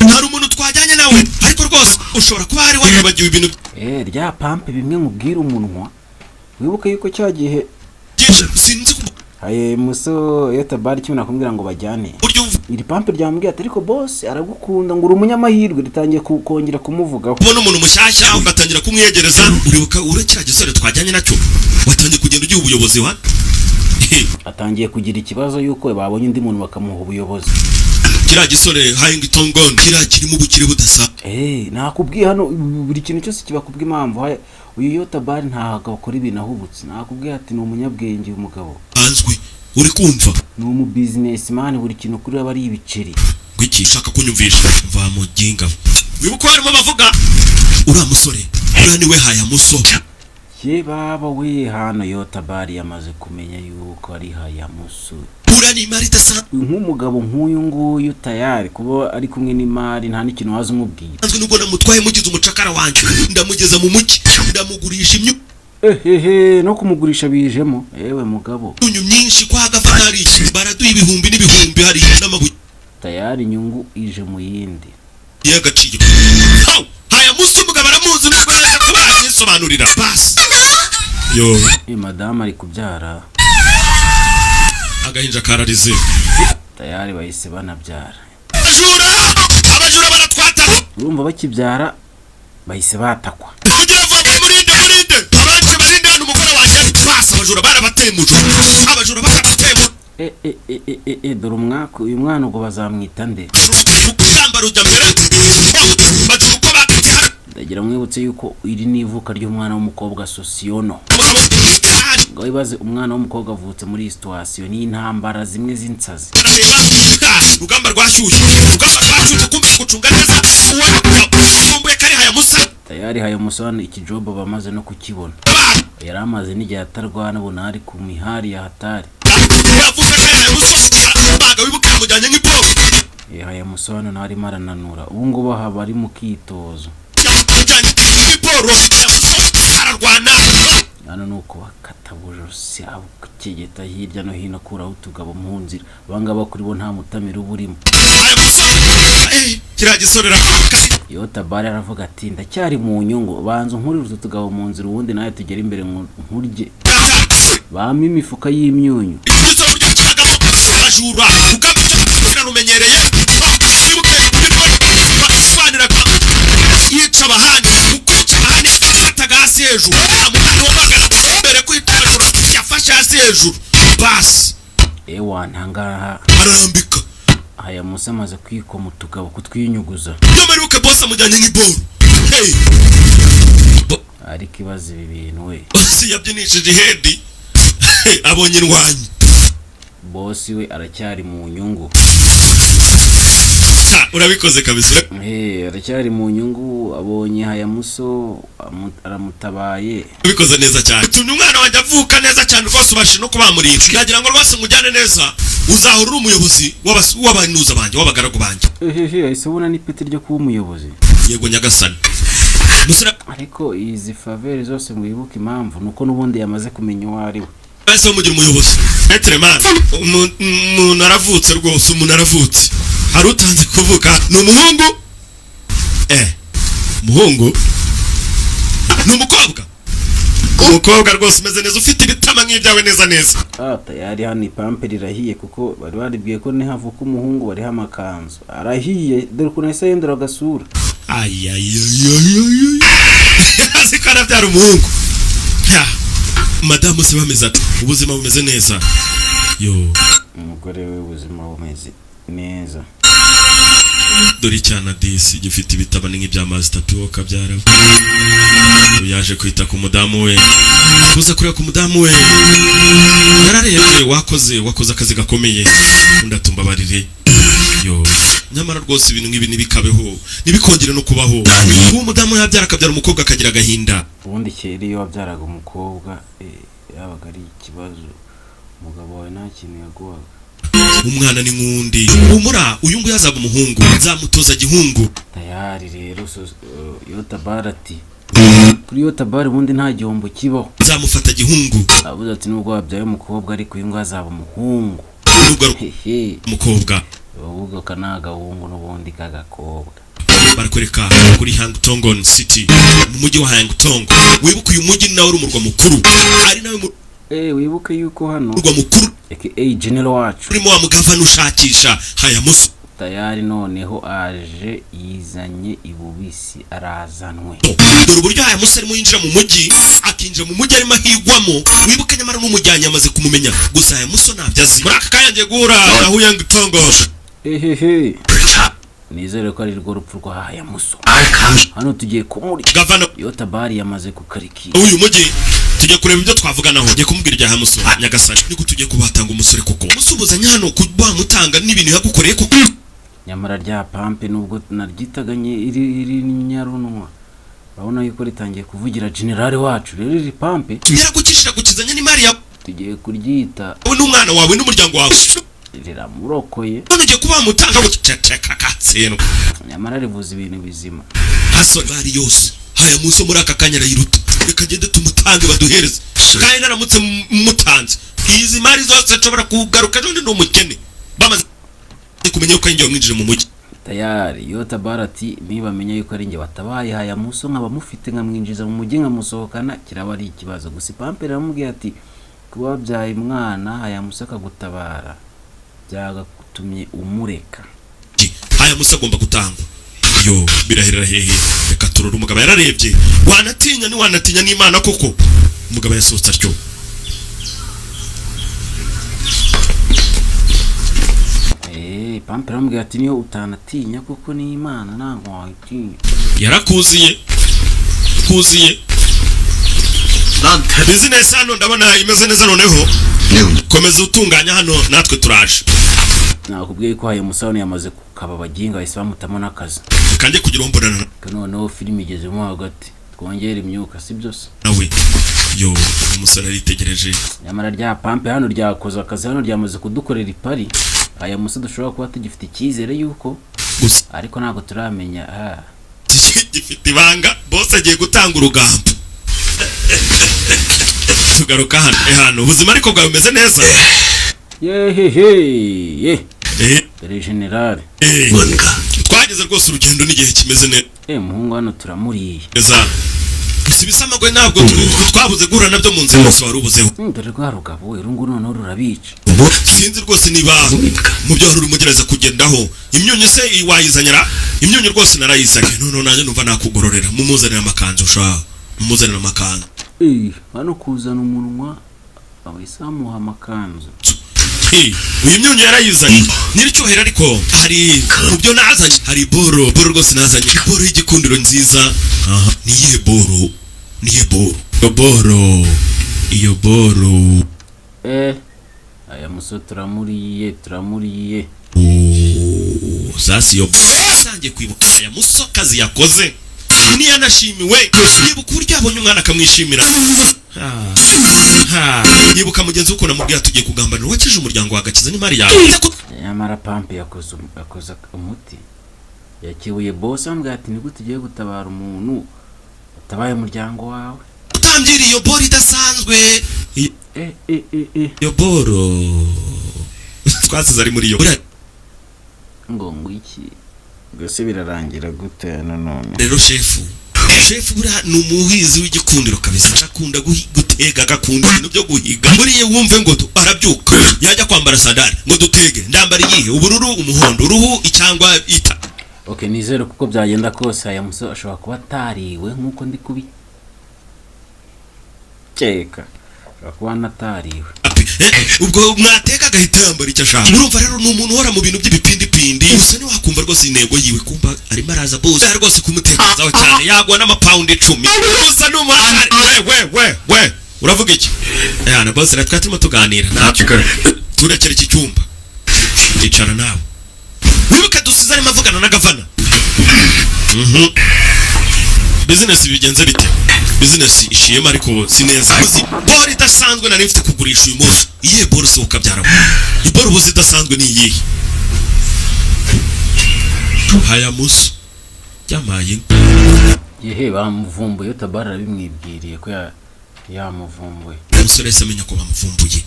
hari umuntu twajyanye nawe, ariko rwose ushobora kuba hari waribagiwe ibintu Rya pampe bimwe mubwira umunwa, wibuke yuko cya gihe byinshi, sinzi ku haye muso Yotabari kimwe nakubwira ngo bajyane. Buryo Iri pampe ryambwiye ati: "Ariko boss aragukunda," ngo uri umunyamahirwe, ritangiye kongera kumuvugaho. Ubona umuntu mushyashya ugatangira kumwiyegereza. Uribuka ura kiriya gisore twajyanye nacyo watangiye kugenda ugiha ubuyobozi wa Atangiye kugira ikibazo yuko babonye undi muntu bakamuha ubuyobozi. Kiriya gisore Hayingitongon, kiriya kirimo ubukire budasa. Nakubwiye hano buri kintu cyose kiba kubw'impamvu. Haya, uyu Yotabari ntabwo akora ibintu ahubutse. Nakubwiye ati ni umunyabwenge uyu mugabo. Anzwe, uri kumva? Ni umu businessman, buri kintu kuri we aba ari ibiceri. Ngwiki ushaka kunyumvisha? Mva mu ginga. Wibuka barimo bavuga uriya musore, uriya niwe Hayamuso. Ye baba we, hano Yotabari yamaze kumenya yuko ari Hayamuso. Uriya ni imari idasanzwe. Nk'umugabo nk'uyu nguyu tayari kuba ari kumwe n'imari, nta n'ikintu waza umubwira. Nubwo namutwaye mugize umucakara wanjye, ndamugeza mu mujyi, ndamugurisha Ehehe, no kumugurisha bijemo, ewe mugabo. Imyunyu myinshi kwa gafana hariya, baraduha ibihumbi n'ibihumbi hariya n'amabuye. Tayari inyungu ije mu yindi. Y'agaciro. Haw! Hayamuso umugabo aramuzi nubwo yaje kuba yanyisobanurira basi yo. Madamu ari kubyara. Agahinja kararize. Tayari bahise banabyara. Abajura, abajura baratwataka. Urumva bakibyara bahise batakwa. Mugira vuba, murinde, murinde abanje, barinde hano umugore wanjye basi. Abajura barabateye mu abajura barabateye mu E e e e e e, dore umwaka, uyu mwana ubwo bazamwita nde? Urugamba rujya mbere, bajura uko bakatse hano. Ndagira mwibutse yuko iri ni ivuka ry'umwana w'umukobwa Sosiyono. Umugabo Ngo wibaze umwana w'umukobwa avutse muri iyi situation, ni intambara zimwe z'insazi. Arareba, urugamba rwashyushye, urugamba rwashyushye. Kumva gucunga neza uwo yavumbuye kari Hayamusa. Tayari Hayamusa ikijobo bamaze no kukibona, yari amaze n'igihe atarwana, ubona ari ku mihari ya hatari. Yavuze kari Hayamusa baga, wibuke yamujyanye nk'iboro. Hayamusa hano nawe arimo arananura, ubu ngubu aha bari mu kitozo. Yamujyanye nk'iboro, Hayamusa ararwana. Hano ni uko bakata bujosi, abukegeta hirya no hino, akuraho utugabo mu nzira. Abangaba kuri bo nta mutamiro uba urimo. Hayamusa, kiriya gisore kari Yotabari aravuga ati: "Ndacyari mu nyungu, banza unkurire utu tugabo mu nzira, ubundi nawe tugere imbere nkurye." Bampa imifuka y'imyunyu. Igisoro buryo kiragamo abajura, ugamba kirarumenyereye. Wibuke barwaniraga yica abahani, mu kwica abahani yafataga hasi hejuru, nta mugani wamagana mbere kwica abajura, yafashe hasi hejuru basi. Ewa, ntangaha. Ararambika. Hayamusa amaze kwikoma utugabo, kutwinyuguza. Nyamara wibuke boss amujyanye nk'iboro, hey. Ariko ibaze ibi bintu we. Boss yabyinishije ihedi, abonye indwanyi. Bosi we aracyari mu nyungu. Urabikoze kabisa. Aracyari mu nyungu, abonye Hayamuso aramutabaye. Ubikoze neza cyane, utumye umwana wanjye avuka neza cyane rwose, ubashije no kubamurinda. Ndagira ngo rwose nkujyane neza, uzahora uri umuyobozi w'abanuza banjye, w'abagaragu banjye. Ehehe, ahise ubona n'ipeti ryo kuba umuyobozi. Yego nyagasani, umusore. Ariko izi faveur zose, mwibuke impamvu nuko n'ubundi yamaze kumenya uwo ari we. Bahise bamugira umuyobozi. Maître man, umuntu aravutse rwose, umuntu aravutse. Hari utanze kuvuka, ni umuhungu, umuhungu, ni umukobwa, umukobwa rwose umeze neza, ufite ibitama nk'ibyawe neza neza. Ah, tayari hano ipampe rirahiye, kuko bari baribwiye ko nihavuka umuhungu bariho amakanzu. Arahiye, dore ukuntu ahise ahindura agasura. Ayayayayayay, azi ko arabyara umuhungu. Ya, madamu se bameze ati ubuzima bumeze neza yo? Umugore we, ubuzima bumeze neza. Dore icyana disi gifite ibitabani nk'ibya Master P, kabyara. Yaje kwita ku mudamu we, kuza kureba ku mudamu we. Yararebye, wakoze, wakoze akazi gakomeye, undi atumbabarire yo. Nyamara rwose ibintu nk'ibi ntibikabeho, ntibikongere no kubaho, kuba umudamu yabyara akabyara umukobwa akagira agahinda. Ubundi kera iyo wabyaraga umukobwa, yabaga ari ikibazo, umugabo wawe nta kintu yaguhaga. Umwana ni nk'undi, humura, uyu nguyu azaba umuhungu, nzamutoza gihungu. Tayari rero Yotabari ati kuri Yotabari ubundi nta gihombo kibaho. Nzamufata gihungu. Avuze ati nubwo wabyaye umukobwa, ariko uyu nguyu azaba umuhungu. Nubwo ari Hehe. umukobwa. Ahubwo aka ni agahungu n'ubundi k'agakobwa. Barakwereka kuri Hangtongon City, mu mujyi wa Hangtong. Wibuke uyu mujyi nawe uri umurwa mukuru, ari nawe Wibuke yuko hano murwa mukuru aka general wacu urimo wa mugavana ushakisha Hayamuso. Tayari noneho aje, yizanye ibubisi, arazanwe. Dore uburyo Hayamuso arimo yinjira mu mujyi, akinjira mu mujyi arimo ahigwamo. Wibuke nyamara n'umujyanye amaze kumumenya, gusa Hayamuso ntabyo azi. Muri aka kanya agiye guhura na Huyang Tong. Ehehe, nizere ko ari rwo rupfu rwa Hayamuso. Hano tugiye kumurya. Gavana Yotabari yamaze kukarikira. w'uyu mujyi, tujya kureba ibyo twavuganaho. Ngiye kumubwira ibya Hayamuso. Nyagasani, niko tugiye kubatanga umusore koko, musubuzanya hano kubamutanga n'ibintu yagukoreye koko. Nyamara rya pampe, nubwo naryitaganye iri nyarunwa, urabona yuko ritangiye kuvugira generale wacu. Rero iri pampe Yaragukishira gukizanya n'imari yawe tugiye kuryita n'umwana wawe n'umuryango wawe. Riramurokoye. None ugiye kuba wamutanga gutya, katsindwa. Nyamara rivuze ibintu bizima. Hasoni bari yose Hayamuso muri aka kanya arayiruta. Reka ngende tumutange baduhereze, kandi naramutse mutanze izi mari zose nshobora kugaruka ejo ndi umukene, bamaze kumenya yuko ari mwinjije mu mujyi. Tayari Yotabara ati nibamenya yuko ari njye watabaye Hayamuso, nkaba mufite, nkamwinjiza mu mujyi, nkamusohokana, kiraba ari ikibazo. Gusa ipampe riramubwiye ati kuba wabyaye umwana Hayamuso akagutabara, byagatumye umureka. Hayamuso agomba gutangwa. Yo, birahirira hehe? Reka turore. Umugabo yararebye, wanatinya ntiwanatinya n'Imana koko. Umugabo yasohotse atyo. Pampe aramubwira ati niyo utanatinya kuko ni Imana, ntabwo wayitinya. Yarakuziye kuziye business hano, ndabona imeze neza. Noneho komeza utunganya hano, natwe turaje. Nakubwiye ko Hayamuso hano yamaze kukaba abaginga, bahise bamutamo n'akazi. Reka njye kugira uwo mbonana. Ariko noneho filime igezemo hagati, twongere imyuka, si byose? Nawe yo, umusore aritegereje. Nyamara rya pampe hano ryakoze akazi, hano ryamaze kudukorera ipari. Hayamuso dushobora kuba tugifite icyizere yuko Gusa ariko ntabwo turamenya ah. gifite ibanga, bose agiye gutanga urugambo. Tugaruka hano. Hano ubuzima ariko bwawe bumeze neza? Yehehe ye. Dore generale. Twageze rwose urugendo n'igihe kimeze Muhungu hano turamuriye. neza. Gusa ibisamagwe ntabwo twabuze guhura nabyo mu nzira, gusa wari ubuzeho. Dore rwa rugabo we, uru nguru noneho rurabica. Sinzi rwose niba mu byo wari urimo ugerageza kugendaho. Imyunyu se wayizanyira? Imyunyu rwose narayizanye, noneho nanjye numva nakugororera. Mumuzanira amakanzu sha, mumuzanira amakanzu. Hano kuzana umunwa abahise bamuha amakanzu. Uyu myunyu yarayizanye nyiricyubahiro, ariko hari mu byo nazanye, hari boro, boro rwose nazanye, boro y'igikundiro nziza. Aha ni iyihe boro? Ni iyihe boro? Iyo boro, iyo boro. Aya muso turamuriye, turamuriye. Oh, Sasa iyo atangiye kwibuka aya muso akazi yakoze, niyanashimiwe, yibuka uburyo yabonye umwana akamwishimira. Ha, yibuka mugenzi we ukuntu amubwira, tugiye kugambanira uwakije umuryango wagakiza n'imari yawe. Nyamara pampe yakoze umuti, yakebuye boss, amubwira ati: "Nigute ugiye gutabara umuntu utabaye umuryango wawe?" Utambwira iyo boro idasanzwe. Eh eh eh eh. Iyo boro twasize ari muri iyo buriya. Ngo iki mbese birarangira gute nanone? Rero shefu buriya ni umuhizi w'igikundiro kabisa, akunda gutega, agakunda ibintu byo guhiga. Buriya wumve ngo arabyuka, yajya kwambara sandari ngo dutege, ndambara iyihe? Ubururu, umuhondo, uruhu cyangwa ita? Okay, nizere kuko byagenda kose aya musore ashobora kuba atariwe nk'uko ndi kubikeka, ashobora kuba anatariwe. Ubwo mwateka agahita yambara icyo ashaka. Urumva rero ni umuntu uhora mu bintu by'ibipindipindi gusa, ntiwakumva rwose intego yiwe. Kumva arimo araza bose rwose kumutekerezaho cyane, yagwa n'amapawundi 10 gusa ni umuhatari. We we we we, uravuga iki yana boss? Natwe turimo tuganira ntabyo, turekere iki cyumba, icara nawe wibuke dusize arimo avugana na gavana. Business bigenze bite? Business ishiyemo ariko si neza. Uzi boro idasanzwe nari mfite kugurisha uyu munsi? Iyihe boro se ukabyara? Iboro ubuzi idasanzwe ni iyihe? Haya muso byamaye inka. Yehe, bamuvumbuye, tabara arabimwibwiriye ko yamuvumbuye. Umusore yahise amenya ko bamuvumbuye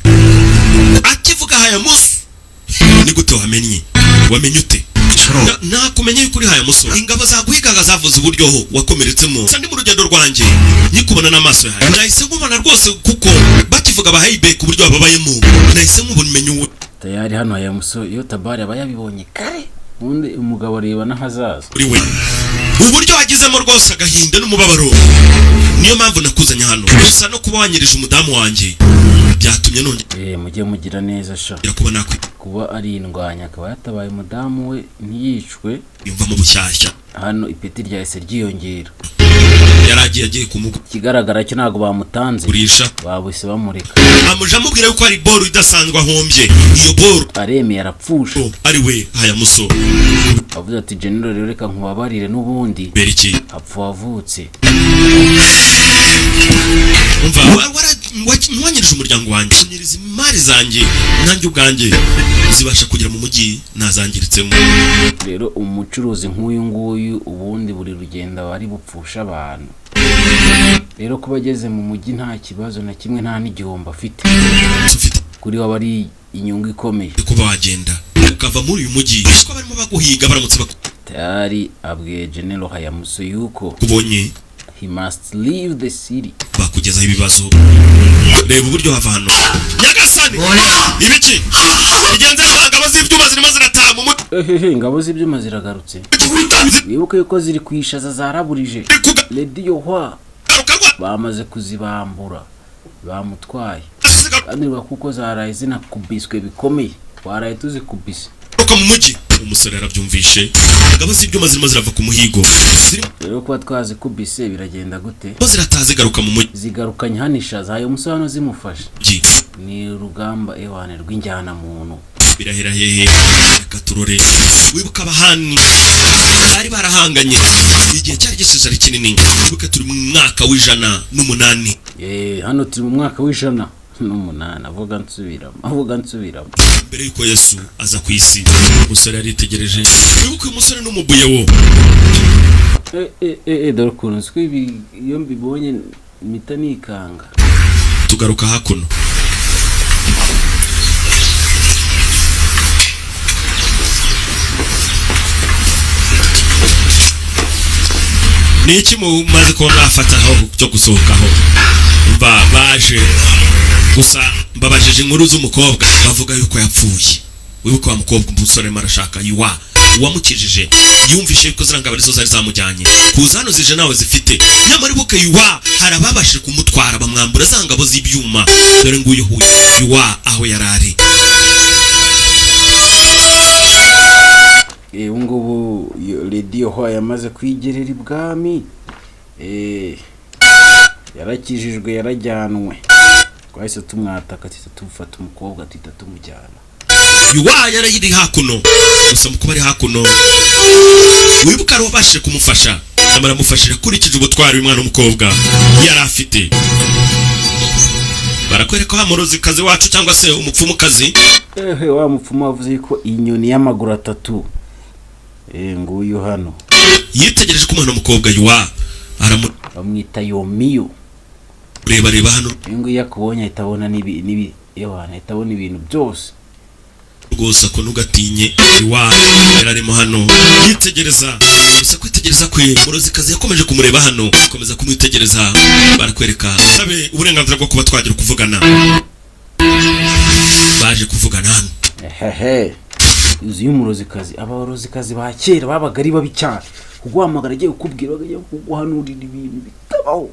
akivuga haya muso. Ni gute wamenye? Wamenye ute? Nakumenye yuko uri haya muso. Ingabo zaguhigaga zavuze uburyo ho wakomeretsemo. Gusa ndi mu rugendo rwanjye nkikubona n'amaso yawe nahise nkubona rwose, kuko bakivuga abahayibe ku buryo bababayemo nahise nkubona, umenya uwo Tayari hano aya musore iyo tabara aba yabibonye kare, ubundi umugabo areba n'ahazaza. Uri we, uburyo wagizemo rwose agahinda n'umubabaro, niyo mpamvu nakuzanye hano. Gusa no kuba wanyirije umudamu wanjye byatumye nongera Mujye mugira neza sha. kuba nakwiyumva Kuba ari indwanya akaba yatabaye umudamu we ntiyicwe, mu bushyashya. hano ipeti ryahise ryiyongera. Yari agiye Ikigaragara cyo ntabwo bamutanze, kumugurisha. Babuse bamureka. Amuje amubwira yuko hari boro idasanzwe ahombye, iyo boro Aremeye arapfusha. ari we haya muso. Avuze ati: "General, rero reka nkubabarire n'ubundi Kubera iki? hapfa wavutse." Umva, wanyirije umuryango wanjye, unyiriza imari zanjye, nanjye ubwanjye zibasha kugera mu mujyi nazangiritsemo. Rero umucuruzi nk'uyu nguyu ubundi buri rugendo aba ari bupfusha abantu. Rero kuba ageze mu mujyi nta kibazo na kimwe, nta n'igihombo afite, ufite kuri we aba ari inyungu ikomeye. Kuba wagenda ukava muri uyu mujyi ko barimo baguhiga, baramutse Tayari abwiye General Hayamuso yuko bakubonye he must leave the city. bakugezaho ibibazo. Reba uburyo hava hano. Nyagasani, ibiki bigenze? Ingabo z'ibyuma zirimo zirataha mu mujyi. Ehehe, ingabo z'ibyuma ziragarutse. Wibuke yuko ziri kwishaza zaraburije Lady Hwa. Kugaruka rwa Bamaze kuzibambura, bamutwaye kandi kuko zaraye zinakubiswe bikomeye, twaraye tuzikubise. Garuka mu mujyi. Umusore yarabyumvishe, ingabo z'ibyuma zirimo zirava ku muhigo, zirimo Rero kuba twazikubise biragenda gute? zirataha zigaruka mu mujyi. Zigarukanye hano ishaza, hayo umusore hano zimufashe, ni urugamba ewane rw'injyanamuntu. Birahera hehe? Reka turore. Wibuka abahani bari barahanganye igihe cyari gishize ari kinini. Wibuke turi mu mwaka w'108. Hano turi mu mwaka w'108, avuga nsubiramo, avuga nsubiramo. Mbere yuko Yesu aza ku isi. Umusore yaritegereje. Wibuke uyu musore n'umubuye wo Dore ukuntu nzi ko ibi iyo mbibonye mpita nikanga. Tugaruka hakuno. Ni iki mumaze kuba mwafataho cyo gusohokaho? Mva baje gusa mbabajije inkuru z'umukobwa bavuga yuko yapfuye. Wibuke wa mukobwa umusore arimo arashaka, yuwa uwamukijije, yumvishe yuko ziriya ngabo arizo zari zamujyanye kuza hano, zije nawe zifite. Nyamara ibuke yuwa hari ababashije kumutwara bamwambura za ngabo z'ibyuma. Dore nguyu huye yuwa aho yari ari. Ubu ngubu Lady Yohwa yamaze kwigerera ibwami. Yarakijijwe, yarajyanwe, twahise tumwataka, tuhita tumufata umukobwa, tuhita tumujyana. Yuwa yari iri hakuno. Gusa mu kuba ari hakuno, wibuka ari wabashije kumufasha, aramufashije akurikije ubutwari uyu mwana w'umukobwa yari afite. Barakwereka wa murozikazi wacu cyangwa se umupfumukazi. Ehe, wa mupfumu wavuze ko inyoni y'amaguru atatu, nguyu hano. Yitegereje ko umwana w'umukobwa Yuwa aramureba. Bamwita Yomiyo. Reba hano. Uyu nguyu iyo akubonye ahita abona n'ibi n'ibi, ewana, ahita abona ibintu byose. Rwose ako ntugatinye. Yuwa yari arimo hano yitegereza. Gusa kwitegereza kwe, murozikazi yakomeje kumureba hano, akomeza kumwitegereza. Barakwereka sabe uburenganzira bwo kuba twagira kuvugana. Baje kuvugana hano. Ehehe, inzu y'umurozikazi. Abarozikazi ba kera babaga ari babi cyane. Kuguhamagara agiye kukubwira, bagiye kuguhanurira ibintu bitabaho.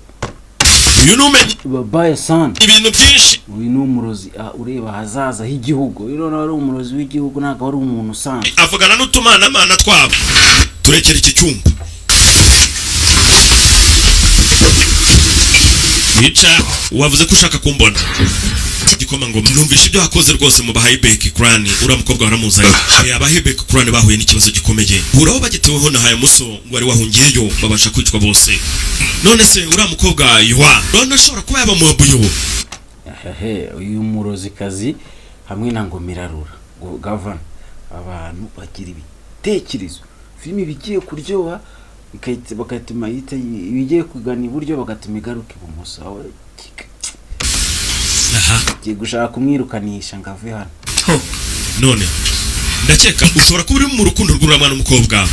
Uyu ni umenya Babaye sana. ibintu byinshi. Uyu ni umurozi, ureba ahazaza h'igihugu. Uyu noneho ari umurozi w'igihugu, ntabwo ari umuntu usanzwe. Avugana n'utumanamana twabo. Turekera iki cyumba wica. Wavuze ko ushaka kumbona, igikomangoma. Numvishe ibyo wakoze rwose mu bahayibeki kurani. Uriya mukobwa waramuzanye. Abahayibeki kurani bahuye n'ikibazo gikomeye, buraho bagiteweho na Hayamuso ngo wari wahungiyeyo, babasha kwicwa bose. None se uriya mukobwa Yuwa none ashobora kuba yaba mu buyobo? Ehehe, uyu murozikazi hamwe na Ngomirarura gavana, abantu bagira ibitekerezo. Filime ibigiye kuryoha, bagatuma ibigiye kugana iburyo bagatuma igaruka ibumoso. Aho Aha. igiye gushaka kumwirukanisha ngo ave hano. None ndakeka ushobora kuba uri mu rukundo rw'uriya mwana w'umukobwa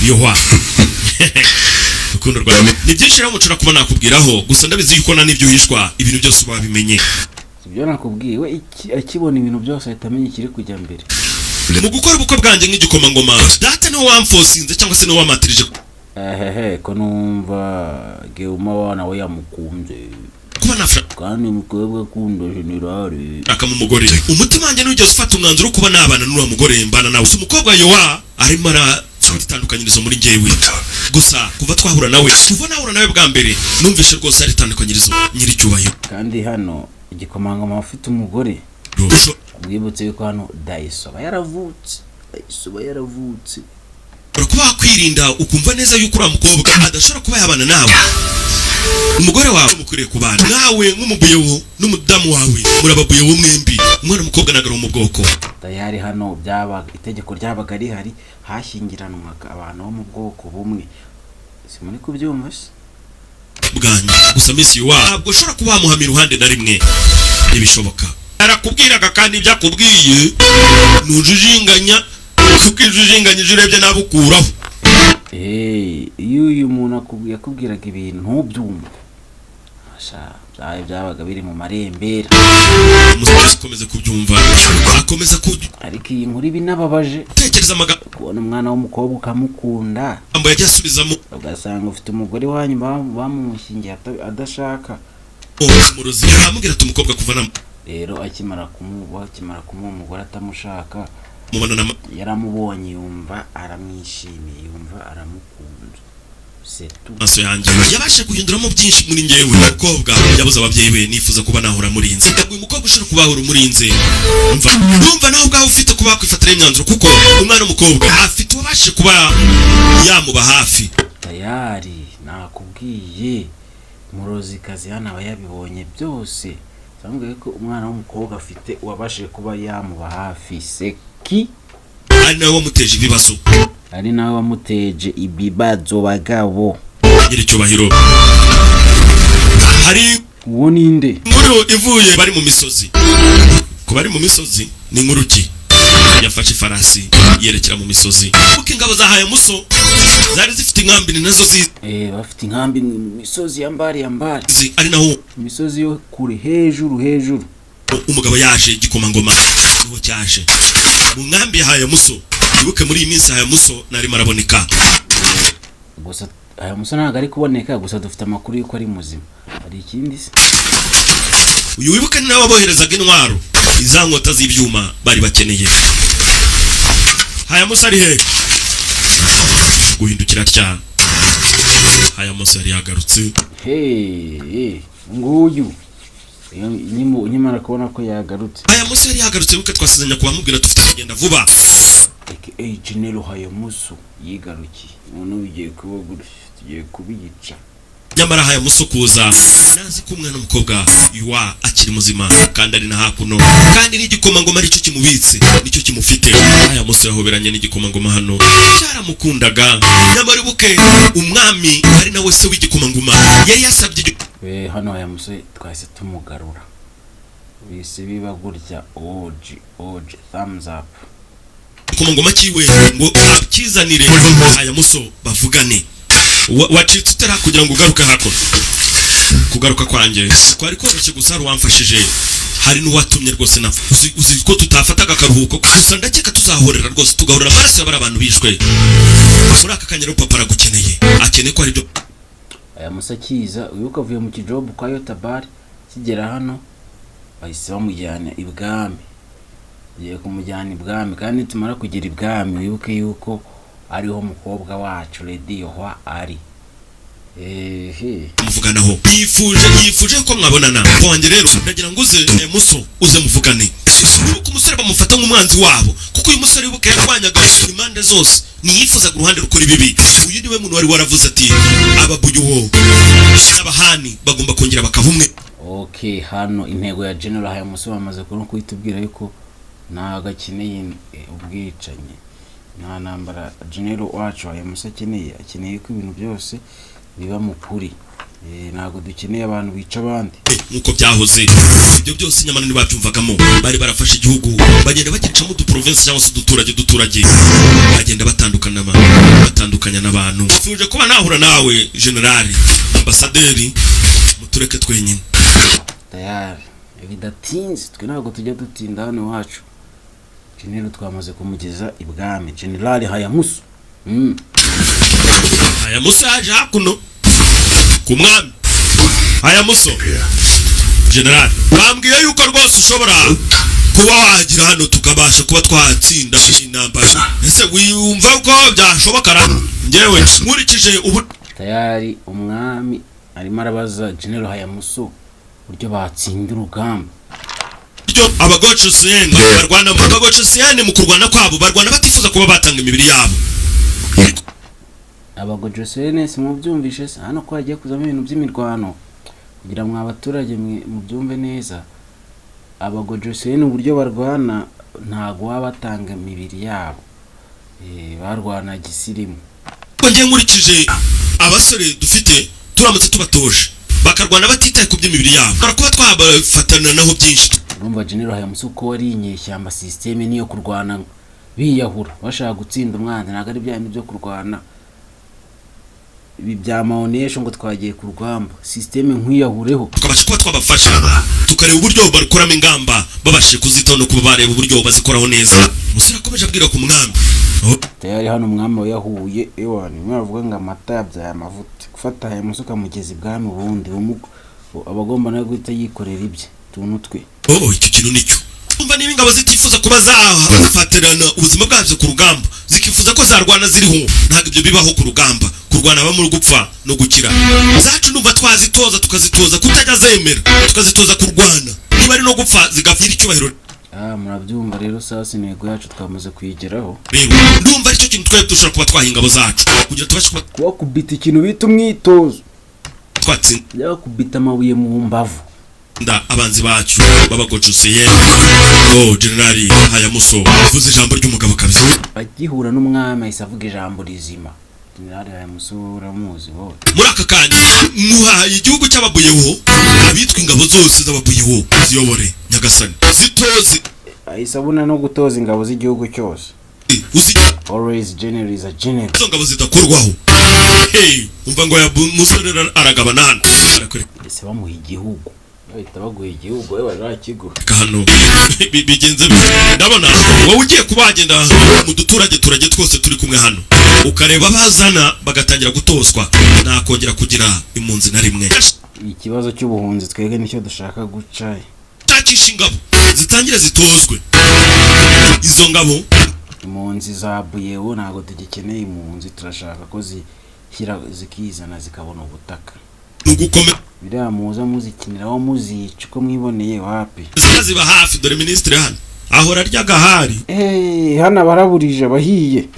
Yohwa. Urukundo rwawe ni byinshi rero mushobora kuba nakubwiraho. Gusa ndabizi yuko na n'ibyo uhishwa, ibintu byose uba wabimenye. Ibyo nakubwiye, we akibona ibintu byose ahita amenya ikiri kujya mbere. Mu gukora ubukwe bwanjye nk'igikomangoma, data niwe wamfosinze cyangwa se niwe wamatirije Ehehe, ko numva Geuma wa nawe yamukunze. kuba nashaka Kandi umukobwa akunda generale. umugore. Umutima wanjye ntiwigeze ufata umwanzuro wo kuba nabana n'uriya mugore mbana nawe. Gusa umukobwa Yowa arimo arafata itandukanyirizo muri njyewe. Gusa kuva twahura nawe, kuva nahura nawe bwa mbere, numvise rwose ari itandukanyirizo, nyiricyubahiro. Kandi hano igikomangoma afite umugore. Mwibutse yuko hano Dayiso aba yaravutse, Dayiso aba yaravutse. Ushobora kuba wakwirinda ukumva neza yuko uriya mukobwa adashobora kuba yabana nawe. Umugore wawe mukwiriye kubana nawe nk'umubuyewo n'umudamu wawe, murababuyewo mwembi. Umwana w'umukobwa ntabwo ari mu bwoko. Tayari hano byabaga itegeko ryabaga rihari, hashyingiranwaga abantu bo mu bwoko bumwe. Si muri kubyumva se? Bwanyu. Gusa minsi wa ntabwo ushobora kuba wamuhama iruhande na rimwe, ntibishoboka. Arakubwiraga kandi ibyo akubwiye ntujijinganya, kuko iyo ujijinganyije urebye nabi ukuraho. Iyo uyu muntu yakubwiraga ibintu ntubyumve. Asha, byabaga biri mu marembera. Umusore akomeza kubyumva, akomeza Ariko iyi nkuru iba inababaje. gutekereza amagambo Kubona umwana w'umukobwa ukamukunda, yagiye asubizamo. ugasanga ufite umugore wanyu bamumushyingiye adashaka. Umurozi amubwira ati umukobwa kuva na Rero akimara kumuha umugore atamushaka, mubona na yaramubonye yumva aramwishimiye, yumva aramukunze setu. Maso yanjye yabashe guhinduramo byinshi muri njyewe. Umukobwa yabuze ababyeyi be, nifuza kuba nahora murinze. Uyu mukobwa ushobora kuba wahora umurinze. Umva, urumva nawe ubwawe ufite kuba wakwifatira imyanzuro, kuko umwana w'umukobwa afite uwabashe kuba yamuba hafi. Tayari nakubwiye, murozikazi hano aba yabibonye byose. Bamubwiye ko umwana w'umukobwa afite uwabashije kuba yamuba hafi, seki. Ari nawe wamuteje ibibazo. Ari nawe wamuteje ibibazo, bagabo. Nyiricyubahiro, hari Uwo ninde? inkuru ivuye bari mu misozi. Ku bari mu misozi ni inkuru ki? Yafashe ifarasi yerekera mu misozi, kuko ingabo za Hayamuso zari zifite inkambi, ni nazo zizi. Bafite inkambi mu misozi ya mbari ya mbari. Ari naho Imisozi yo kure, hejuru hejuru. umugabo yaje, igikomangoma niho cyaje mu nkambi ya Hayamuso. Ibuke muri iyi minsi Hayamuso narimo araboneka. Gusa aya musore ntabwo ari kuboneka, gusa dufite amakuru y'uko ari muzima. Hari ikindi se? Uyu wibuke ni nawe waboherezaga intwaro, iza nkota z'ibyuma bari bakeneye. Hayamuso ari he? Guhindukira atya, Hayamuso yari yagarutse. Hey, nguyu. Iyo nkimara kubona ko yagarutse. Aya musore yari yagarutse, buke twasezeranya kubamubwira dufite kugenda vuba. Aka General Hayamuso yigarukiye, none bigiye kuba gutya, tugiye kubica. Nyamara haya musukuza nazi ko umwana w'umukobwa yuwa akiri muzima kandi ari na hakuno, kandi n'igikomangoma aricyo kimubitse, nicyo kimufite. Aya musore ahoberanye n'igikomangoma hano cyaramukundaga. Nyamara ibuke umwami ari nawe se w'igikomangoma yari yasabye Hano Hayamuso twahise tumugarura, bise biba gutya. Oji oji, thumbs up. Igikomangoma cyiwe ngo akizanire aya muso bavugane. Wacitse utera kugira ngo ugaruke hakuno. Kugaruka kwanjye kwari koroshye, gusa hari uwamfashije, hari n'uwatumye rwose napfa. Uzi ko tutafataga akaruhuko gusa? Ndakeka tuzahorera rwose, tugahorera amaraso y'abari abantu bishwe muri aka kanya. Rero papa aragukeneye, akeneye ko hari ibyo Aya musa akiza, wibuka avuye mu kijobu kwa Yotabari, kigera hano bahise bamujyana ibwami. Bagiye kumujyana ibwami, kandi nitumara kugera ibwami wibuke yuko ariho umukobwa wacu Lady Yohwa ari ehe. Muvuganaho, yifuje ko mwabonana. Papa wanjye rero ndagira ngo uze, muso, uze muvugane. Wibuke umusore bamufata nk'umwanzi wabo, kuko uyu musore wibuke yarwanyaga impande zose, ntiyifuzaga uruhande rukora ibibi. Uyu niwe muntu wari waravuze ati ababuyuwo n'abahani bagomba kongera bakaba umwe. Ok, hano intego ya General Hayamuso bamaze no kuhitubwira yuko ntabwo akeneye ubwicanyi, nta ntambara General wacu Hayamuso akeneye. Akeneye ko ibintu byose biba mu kuri. Ntabwo dukeneye abantu bica abandi. Nk'uko byahoze ibyo byose, nyamara ntibabyumvagamo. Bari barafashe igihugu, bagenda bagicamo uduprovinsi cyangwa se uduturage duturage, bagenda batandukana, batandukanya n'abantu. Nifuje kuba nahura nawe, generali ambasaderi, mutureke twenyine. Tayari, bidatinze, twe ntabwo tujya dutinda hano iwacu. General twamaze kumugeza ibwami, General Hayamuso. Aya muso yaje hakuno ku mwami. Aya muso, generali, bambwiye yuko rwose ushobora kuba wagira hano tukabasha kuba twatsinda intambara. Ese wiyumva ko byashoboka ra? Njyewe nkurikije ubu Tayari umwami arimo arabaza General Hayamuso uburyo batsinda urugamba. Buryo abagocosiyeni barwana, abagocosiyeni mu kurwana kwabo barwana batifuza kuba batanga imibiri yabo. Abagojosene mubyumvishe se hano ko hagiye kuzamo ibintu by'imirwano, kugira ngo abaturage mwe mubyumve neza. Abagojosene uburyo barwana ntabwo baba batanga imibiri yabo. Barwana gisirimu. Ko njye nkurikije abasore dufite, turamutse tubatoje bakarwana batitaye ku by'imibiri yabo, dushobora kuba twabafatana naho byinshi. Urumva General Hayamuso ko wari inyeshyamba, système niyo kurwana biyahura bashaka gutsinda umwanzi, ntabwo ari bya bindi byo kurwana ibi bya maonesho ngo twagiye ku rugamba, système nkwiyahureho. Tukabasha kuba twabafasha, tukareba uburyo bakoramo ingamba, babashije kuzitaho no kuba bareba uburyo bazikoraho neza. Umusore akomeje abwira ku mwami. Tayari hano umwami we yahuye ewana, imwe bavuga ngo amata yabyaye amavuta. Gufata Hayamuso ukamugeza ibwami, ubundi aba agomba nawe guhita yikorera ibye utuntu twe. Oh, icyo kintu nicyo umva, niba ingabo zitifuza kuba zafatirana ubuzima bwazo ku rugamba, zikifuza ko zarwana ziriho, ntabwo ibyo bibaho ku rugamba. Kurwana habamo gupfa no gukira. Zacu numva twazitoza, tukazitoza kutajya zemera, tukazitoza kurwana, niba ari no gupfa zigapfira icyubahiro. Ah, murabyumva rero, sasa intego yacu twamaze kuyigeraho. Rero ndumva aricyo kintu twari dushobora kuba twaha ingabo zacu kugira tubashe kuba Kubakubita ikintu bita umwitozo. twatsinda Byakubita amabuye mu mbavu. abanzi bacu babagocoseye. Oh, generali Hayamuso uvuze ijambo ry'umugabo kabisa. Agihura n'umwami ahise avuga ijambo rizima. Generali Hayamuso uramuzi wowe. Muri aka kanya muhaye igihugu cy'ababuyeho, abitwa ingabo zose z'ababuyeho ziyobore nyagasani, zitoze. Ahise abona no gutoza ingabo z'igihugu cyose. Uzi Always general is a general. Izo ngabo zidakorwaho. Hey, umva ngo ya musore aragabana hano, arakwereka. Ese bamuha igihugu, bahita baguha igihugu wowe barakiguha. Hano bigenze bite? Ndabona wowe ugiye kuba wagenda mu duturage turage twose turi kumwe hano, ukareba bazana bagatangira gutozwa, nakongera kugira impunzi na rimwe. Ikibazo cy'ubuhunzi twebwe nicyo dushaka guca. Shakisha ingabo zitangire zitozwe, izo ngabo. Impunzi za buyewo, ntabwo tugikeneye impunzi, turashaka ko zishyira zikizana zikabona ubutaka. Ni ugukomeza. Biriya muza muzikiniraho, muzica uko mwiboneye, wapi. Ziba hafi. Dore minisitiri hano ahora arya agahari. Eh, hano baraburije abahiye.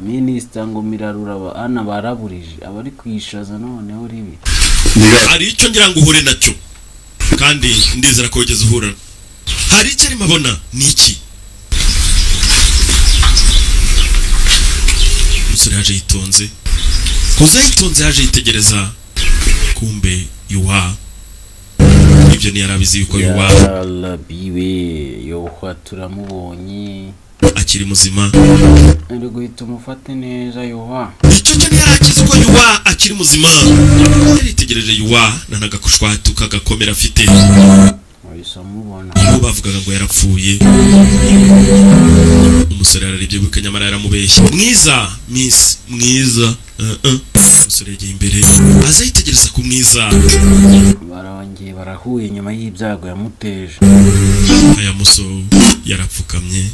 Minisita ngo mirarura hano baraburije abari kwishaza noneho ribi. Hari icyo ngira ngo uhure nacyo, kandi ndizera ko wigeze uhura. Hari icyo arimo abona, ni iki? Umusore yaje yitonze, kuza yitonze, yaje yitegereza. Kumbe yuwa ibyo ntiyarabizi yuko yuwa Yarabiwe yohwa, turamubonye. Akiri muzima. Ari guhita umufate neza yohwa. Icyo cyo ntiyarakizi ko yuwa akiri muzima. Yaritegereje yuwa nanagakushwatu kagakomera afite. Wahise amubona. Uwo bavugaga ngo yarapfuye, umusore yararebye buke, nyamara yaramubeshye. Mwiza, miss mwiza. Umusore yagiye imbere, aza yitegereza ku mwiza. Barongeye barahuye nyuma y'ibyago yamuteje. Aya muso yarapfukamye.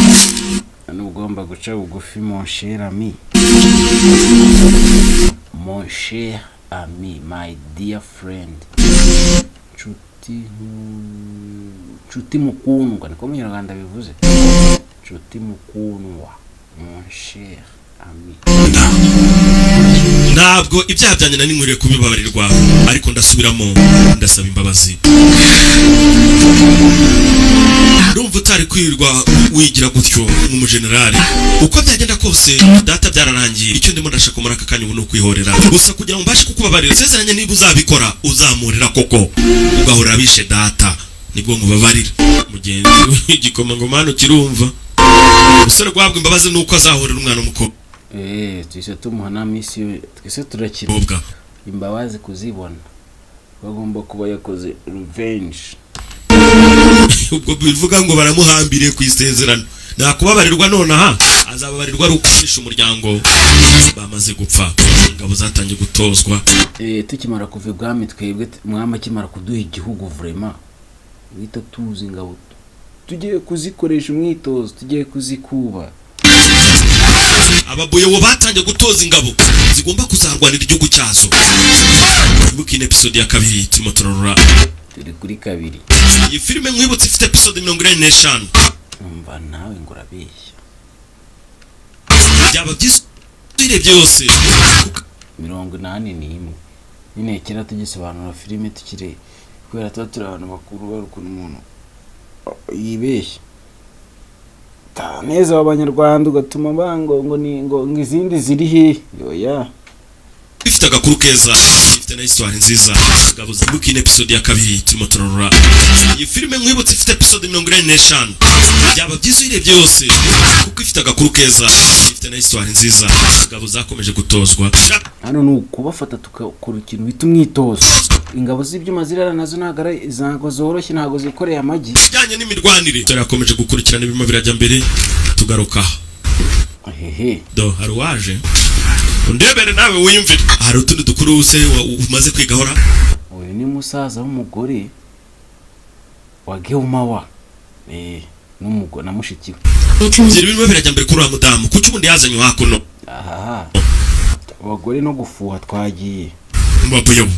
Ugomba guca bugufi, mon cher ami, mon cher ami, my dear friend, nshuti, nshuti mukundwa, niko mu Kinyarwanda bivuze, nshuti mukundwa, mon cher ami. Ntabwo ibyaha byanjye nari nkwiriye kubibabarirwa, ariko ndasubiramo, ndasaba imbabazi. Ndumva utari kwirirwa wigira gutyo nk'umujenerali. Uko byagenda kose, data byararangiye. Icyo ndimo ndashaka muri aka kanya ubu ni ukwihorera gusa, kugira ngo mbashe kukubabarira. Sezeranye niba uzabikora, uzamurira koko ugahorera bishe data, nibwo nkubabarira. Mugenzi we igikomangoma hano kirumva umusore guhabwa imbabazi nuko azahorera umwana w'umukobwa. Eh, twese tumuha na misi, twese turakira imbabazi kuzibona bagomba kuba yakoze revenge. Ubwo bivuga ngo baramuhambiriye ku isezerano, nta kubabarirwa nonaha, azababarirwa ari ukwisha umuryango bamaze gupfa. Ingabo zatangiye gutozwa. Eh, tukimara kuva ibwami twebwe, mwami akimara kuduha igihugu, vraiment wita tuzi ingabo tugiye kuzikoresha umwitozo, tugiye kuzikuba. Ababoyobo batangiye gutoza ingabo zigomba kuzarwanira igihugu cyazo. Ibuka iyi episode ya kabiri turimo turarora. Turi kuri kabiri. Iyi filime nkwibutse ifite episode 45. Umva nawe ngo urabeshya. Byaba byiza uyirebye yose. 81 nyine. Kera tugisobanura filime tukiri, kubera tuba turi abantu bakuru, bari ukuntu umuntu yibeshya neza w'Abanyarwanda ugatuma bango ngo ni ngo izindi ziri hehe, oya. Ifite agakuru keza, ifite na histoire nziza. Ngabo zibuka iyi episode ya kabiri turimo turarora. Iyi filime nkwibutse ifite episode 45. Byaba byiza uyirebye yose kuko ifite agakuru keza, ifite na histoire nziza. Ingabo zakomeje gutozwa. Hano ni ukubafata tugakora ikintu bita umwitozo. Ingabo z'ibyuma zirara nazo ntabwo ari ntabwo zoroshye, ntabwo zikoreye amagi. Bijyanye n'imirwanire dore yakomeje gukurikirana, ibirimo birajya mbere. Tugaruka Hehe. Do hari uwaje, undebere nawe wiyumvire. Hari utundi dukuru se umaze kwigahora? Uyu ni musaza w'umugore wa Geumawa, eh, n'umugore na mushiki we. Byari birimo birajya mbere kuri uriya mudamu. Kuki ubundi yazanye hakuno? Ahaha, abagore no gufuha, twagiye. Mbabuyobo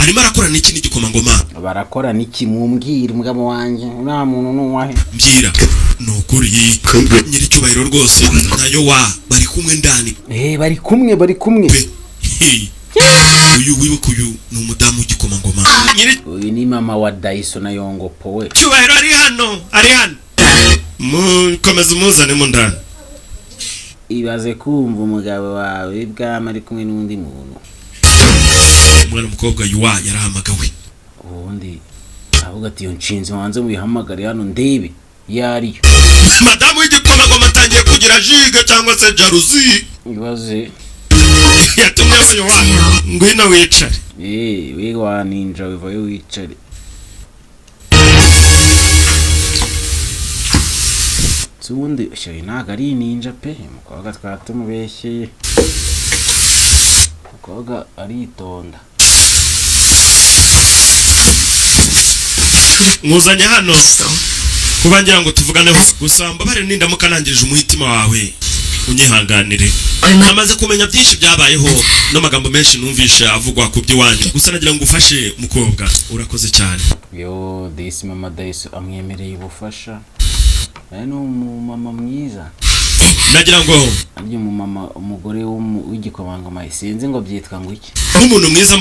arimo arakorana iki n'igikomangoma? Barakora niki? Mumbwira umugabo wanjye, nta muntu n'uwahe. Mbwira ni ukuri, nyiricyubahiro rwose, nayo wa bari kumwe ndani. Eh, bari kumwe, bari kumwe. Pe. Hey. Uyu wibuka, uyu ni umudamu w'igikomangoma. Uyu ni mama wa Daiso na Yongopo we. Nyiricyubahiro ari hano, ari hano, mukomeze umuzane mu ndani. Ibaze kumva umugabo wawe bwama ari kumwe n'undi muntu. Umwana w'umukobwa yuwa yarahamagawe. Ubundi avuga ati: "Iyo nshinzi wanze muyihamagare hano ndebe iyo ariyo." Madamu w'igikomangoma atangiye kugira jiga cyangwa se jalousie. Ibaze. Yatumye yuwa: "Ngwino wicare." Eh, we wa ninja, wivayo wicare. Si ubundi sheri ntabwo ari ninja pe. Umukobwa twaba tumubeshyeye, umukobwa aritonda. Nkuzanye hano kuba ngira ngo tuvuganeho gusa, mbabare nindamuka nangirije umuhitima wawe. Unyihanganire. 얼마 Namaze kumenya byinshi byabayeho n'amagambo menshi numvishe avugwa ku by'iwanyu, gusa nagira ngo ufashe mukobwa. Urakoze cyane. Yo disi, mama Dayiso amwemereye ubufasha. Nawe ni umumama mwiza. Nagira ngo Arya umumama, umugore w'igikomangoma, sinzi ngo byitwa ngo iki. Nk'umuntu mwiza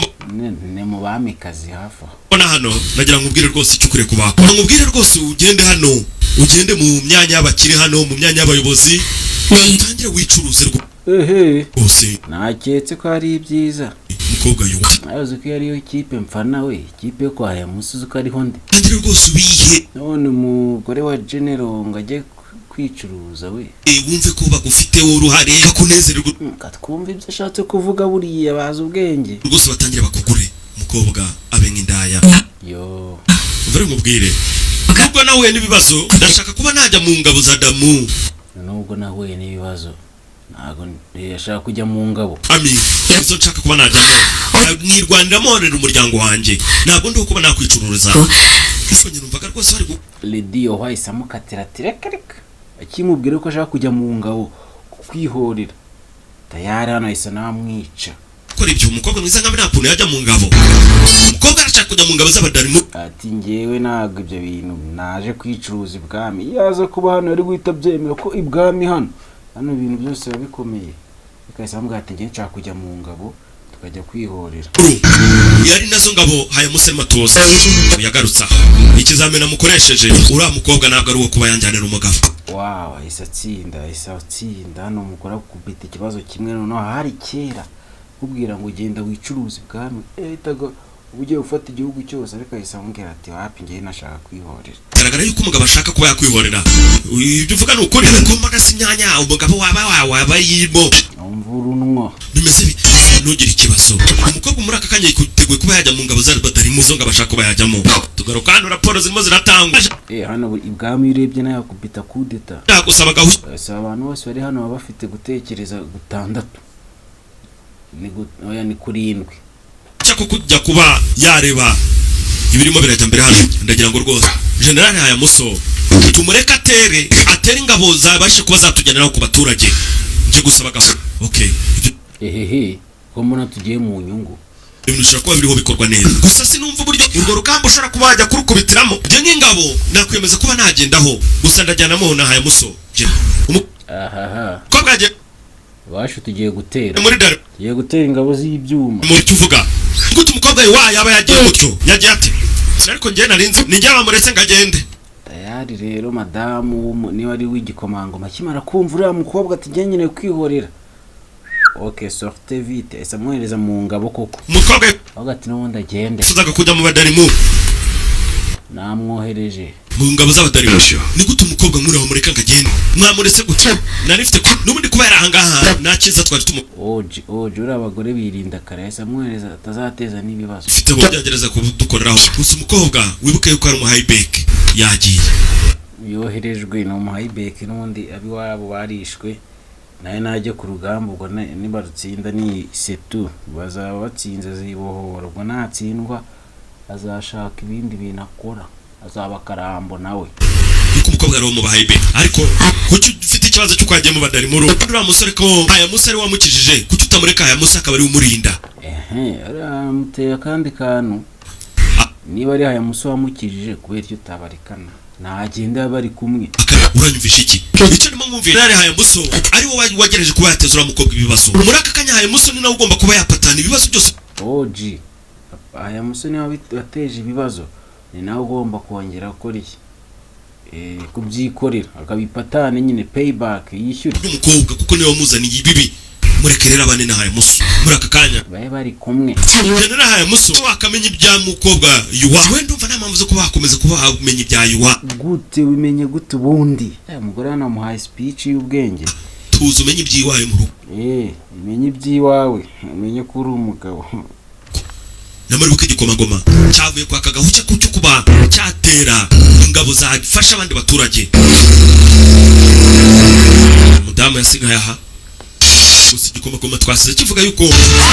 Ni mu bamikazi hafi aho. mbona hano, nagira ngo ubwire rwose icyo ukwiye kubakora, nkubwire rwose ugende hano, ugende mu myanya y'abakire hano, mu myanya y'abayobozi, 내 utangire wicuruze Ehe. rwose. Naketse ko ari ibyiza. Umukobwa yuwa Nawe uzi ko iyo ariyo kipe mfana we, ikipe yo kwa Hayamusi, uzi ko ariho ndi. Utangire rwose ubihe. None umugore wa general ngo ajye kwicuruza we? Wumve ko bagufiteho uruhare, bakunezererwe. Katwumva ibyo ashatse kuvuga, buriya bazi ubwenge. Rwose batangire bakugure, umukobwa abe nk'indaya. Yo. Mvure nkubwire, nubwo nahuye n'ibibazo, ndashaka kuba najya mu ngabo za damu. Nubwo nahuye n'ibibazo, ntabwo ashaka kujya mu ngabo. Ami izo nshaka kuba najyamo, nirwaniramo, nkorera umuryango wanjye, ntabwo ndiho kuba nakwicururiza. Ariko njye numvaga rwose bari Lady wahise amukatira ati: "Reka reka." Akimubwira ko ashaka kujya mu ngabo kwihorera, tayari hano ahise namwica. Gukora ibyo. Umukobwa mwiza nkawe nta kuntu yajya mu ngabo. Umukobwa arashaka kujya mu ngabo z'abadarimu. Ati: "Ngewe ntabwo ibyo bintu, naje kwicuruza ibwami." Iyo aza kuba hano yari guhita abyemera, ko ibwami hano ibintu byose biba bikomeye. Bikahise bamubwira ati: "Ngewe nshaka kujya mu ngabo, tukajya kwihorera." Yari nazo ngabo Hayamuseri Matoza yagarutse aha. Ikizamini amukoresheje uriya mukobwa ntabwo ari uwo kuba yanjyanira umugabo. Wow, ahise atsinda, ahise atsinda. Hano umugore akubita ikibazo kimwe. Noneho hari kera kubwira ngo ugenda wicuruza ibwami, yahitaga uba ugiye gufata igihugu cyose, ariko ahise amubwira ati: "Wapi, ngewe nashaka kwihorera." Garagara yuko umugabo ashaka kuba yakwihorera. Ibyo uvuga ni ukuri, ko si imyanya umugabo waba yirimo. Umva urunwa. Bimeze bite? Ntugire ikibazo. Umukobwa muri aka kanya yiteguye kuba yajya mu ngabo z'abadarimu, zo ngabo ashaka kuba yajyamo. Tugaruka hano, raporo zirimo ziratangwa. Hano ibwami iyo urebye nawe yakubita kudeta. Gusaba gahunda. Si abantu bose bari hano baba bafite gutekereza gutandatu, ni oya, ni kurindwi. Ko kujya kuba yareba ibirimo birajya mbere hano, ndagira ngo rwose General Hayamuso tumureke atere ingabo zabashe kuba zatujyaniraho ku baturage. Nje gusaba gahunda, okay. Ibyo Ehehe, ko mbona tugiye mu nyungu. Ibintu bishobora kuba biriho bikorwa neza, gusa sinumva uburyo urwo rugamba ushobora kuba wajya kurukubitiramo. Njye nk'ingabo nakwemeza kuba nagendaho, gusa ndajyanamo na Hayamuso. Ahaha. Umukobwa yagiye Iwacu tugiye gutera. Muri dare. Tugiye gutera ingabo z'ibyuma. Mu cyo uvuga gute? Umukobwa wa yaba yagiye gutyo, yagiye ate? Ariko njye narinzi ni njye bamuretse ngo agende. Tayari rero madamu niba ari w'igikomangoma, akimara kumva uriya mukobwa ati: "Njye nkeneye kwihorera." Ok, sortez vite. Ese amwohereza mu ngabo koko? Umukobwa Avuga ati: "N'ubundi agende." yifuzaga kujya mu badarimu. Namwohereje. Mu ngabo z'abadarimu. Ni gute umukobwa nk'uriya wamureka ngo agende? Mwamuretse gute? Nari mfite ko n'ubundi kuba yari ahangaha nta cyiza twari Oji oji, uriya abagore birinda kare, yahise amwohereza atazateza n'ibibazo. tumufiteho byagereza kudukoreraho. Gusa umukobwa wibuke yuko ari umuhayibeke, yagiye. Yoherejwe ni umuhayibeke, n'ubundi ab'iwabo barishwe, nawe najya ku rugamba ubwo nibarutsinda ni setu, bazaba batsinze, azibohora. Ubwo natsindwa azashaka ibindi bintu akora, azaba akarambo nawe. Yuko umukobwa ari uwo mu bahayibeke, ariko kuki ufite ikibazo cy'uko yagiye mu badarimuru? Uriya musore ko aya musore wamukijije, kuki utamureka aya musore akaba ari we umurinda? Ehe, aramuteye akandi kantu. Niba ari Hayamuso wamukijije, kubera icyo utabarikana ntagenda bari kumwe? Uranyumvisha iki? Icyo ndimo nkumvira yari Hayamuso ari wowe wagerageje kuba yateza uriya mukobwa ibibazo. Muri aka kanya Hayamuso ni nawe ugomba kuba yapatana ibibazo byose. Oji, Hayamuso niwe wateje ibibazo, ni nawe ugomba kongera gukora iki? Kubyikorera, akabipatane nyine, payback, yishyure. N'umukobwa kuko niwe wamuzaniye ibibi. Mureke rero abane na Hayamuso muri aka kanya. Babe bari kumwe. General Hayamuso wakamenya ibya mukobwa Yuwa, we ndumva nta mpamvu zo kuba wakomeza kuba wamenya ibya Yuwa. Gute ubimenye gute ubundi? Umugore hano amuhaye speech y'ubwenge. Tuzi umenye iby'iwawe mu rugo. Umenye iby'iwawe, umenye ko uri umugabo. Nyamara uko igikomangoma cyavuye kwa kagahuca cyo kuba cyatera ingabo zafasha abandi baturage, umudamu yasigaye aha. Gusa igikomangoma twasize kivuga yuko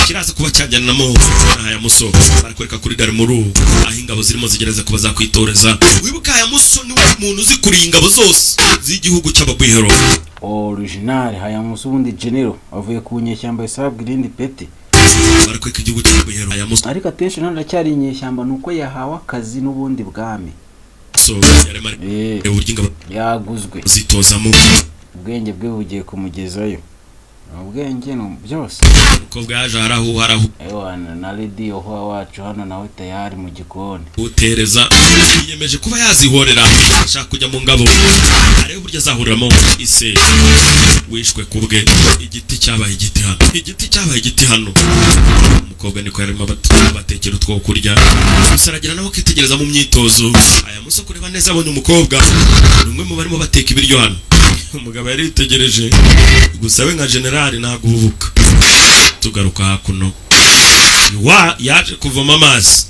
kiraza kuba cyajyanamo na Hayamuso. Barakwereka kuri Darimuru aho ingabo zirimo zigereza kuba zakwitoreza. Wibuka Hayamuso ni Umuntu uzi kuriye ingabo zose z'igihugu cy'Ababwihero. Original Hayamuso, ubundi general avuye ku nyeshyamba, isabwa irindi peti. Barakwereka igihugu cy'Ababwihero aya muso Ariko attention, hano aracyari inyeshyamba, ni uko yahawe akazi n'ubundi bwami. Yarimo uburyo ingabo Yaguzwe. zitozamo. Ubwenge bwe bugiye kumugezayo, ni ubwenge, ni byose. Umukobwa yaje harahuha arahu Ewana na Lady Yohua wacu hano nawe tayari mu gikoni. Utereza yiyemeje kuba yazihorera, ashaka kujya mu ngabo arebe uburyo azahuriramo ise wishwe ku bwe. Igiti cyabaye igiti hano, igiti cyabaye igiti hano. Umukobwa niko yarimo abatekera utwo kurya, gusa aragira nawe akitegereza mu myitozo aya muso kureba neza, abonye umukobwa ni umwe mu barimo bateka ibiryo hano. Umugabo yari yitegereje gusa, we nka generali ntaguhubuka. Tugaruka hakuno, wa yaje kuvoma amazi.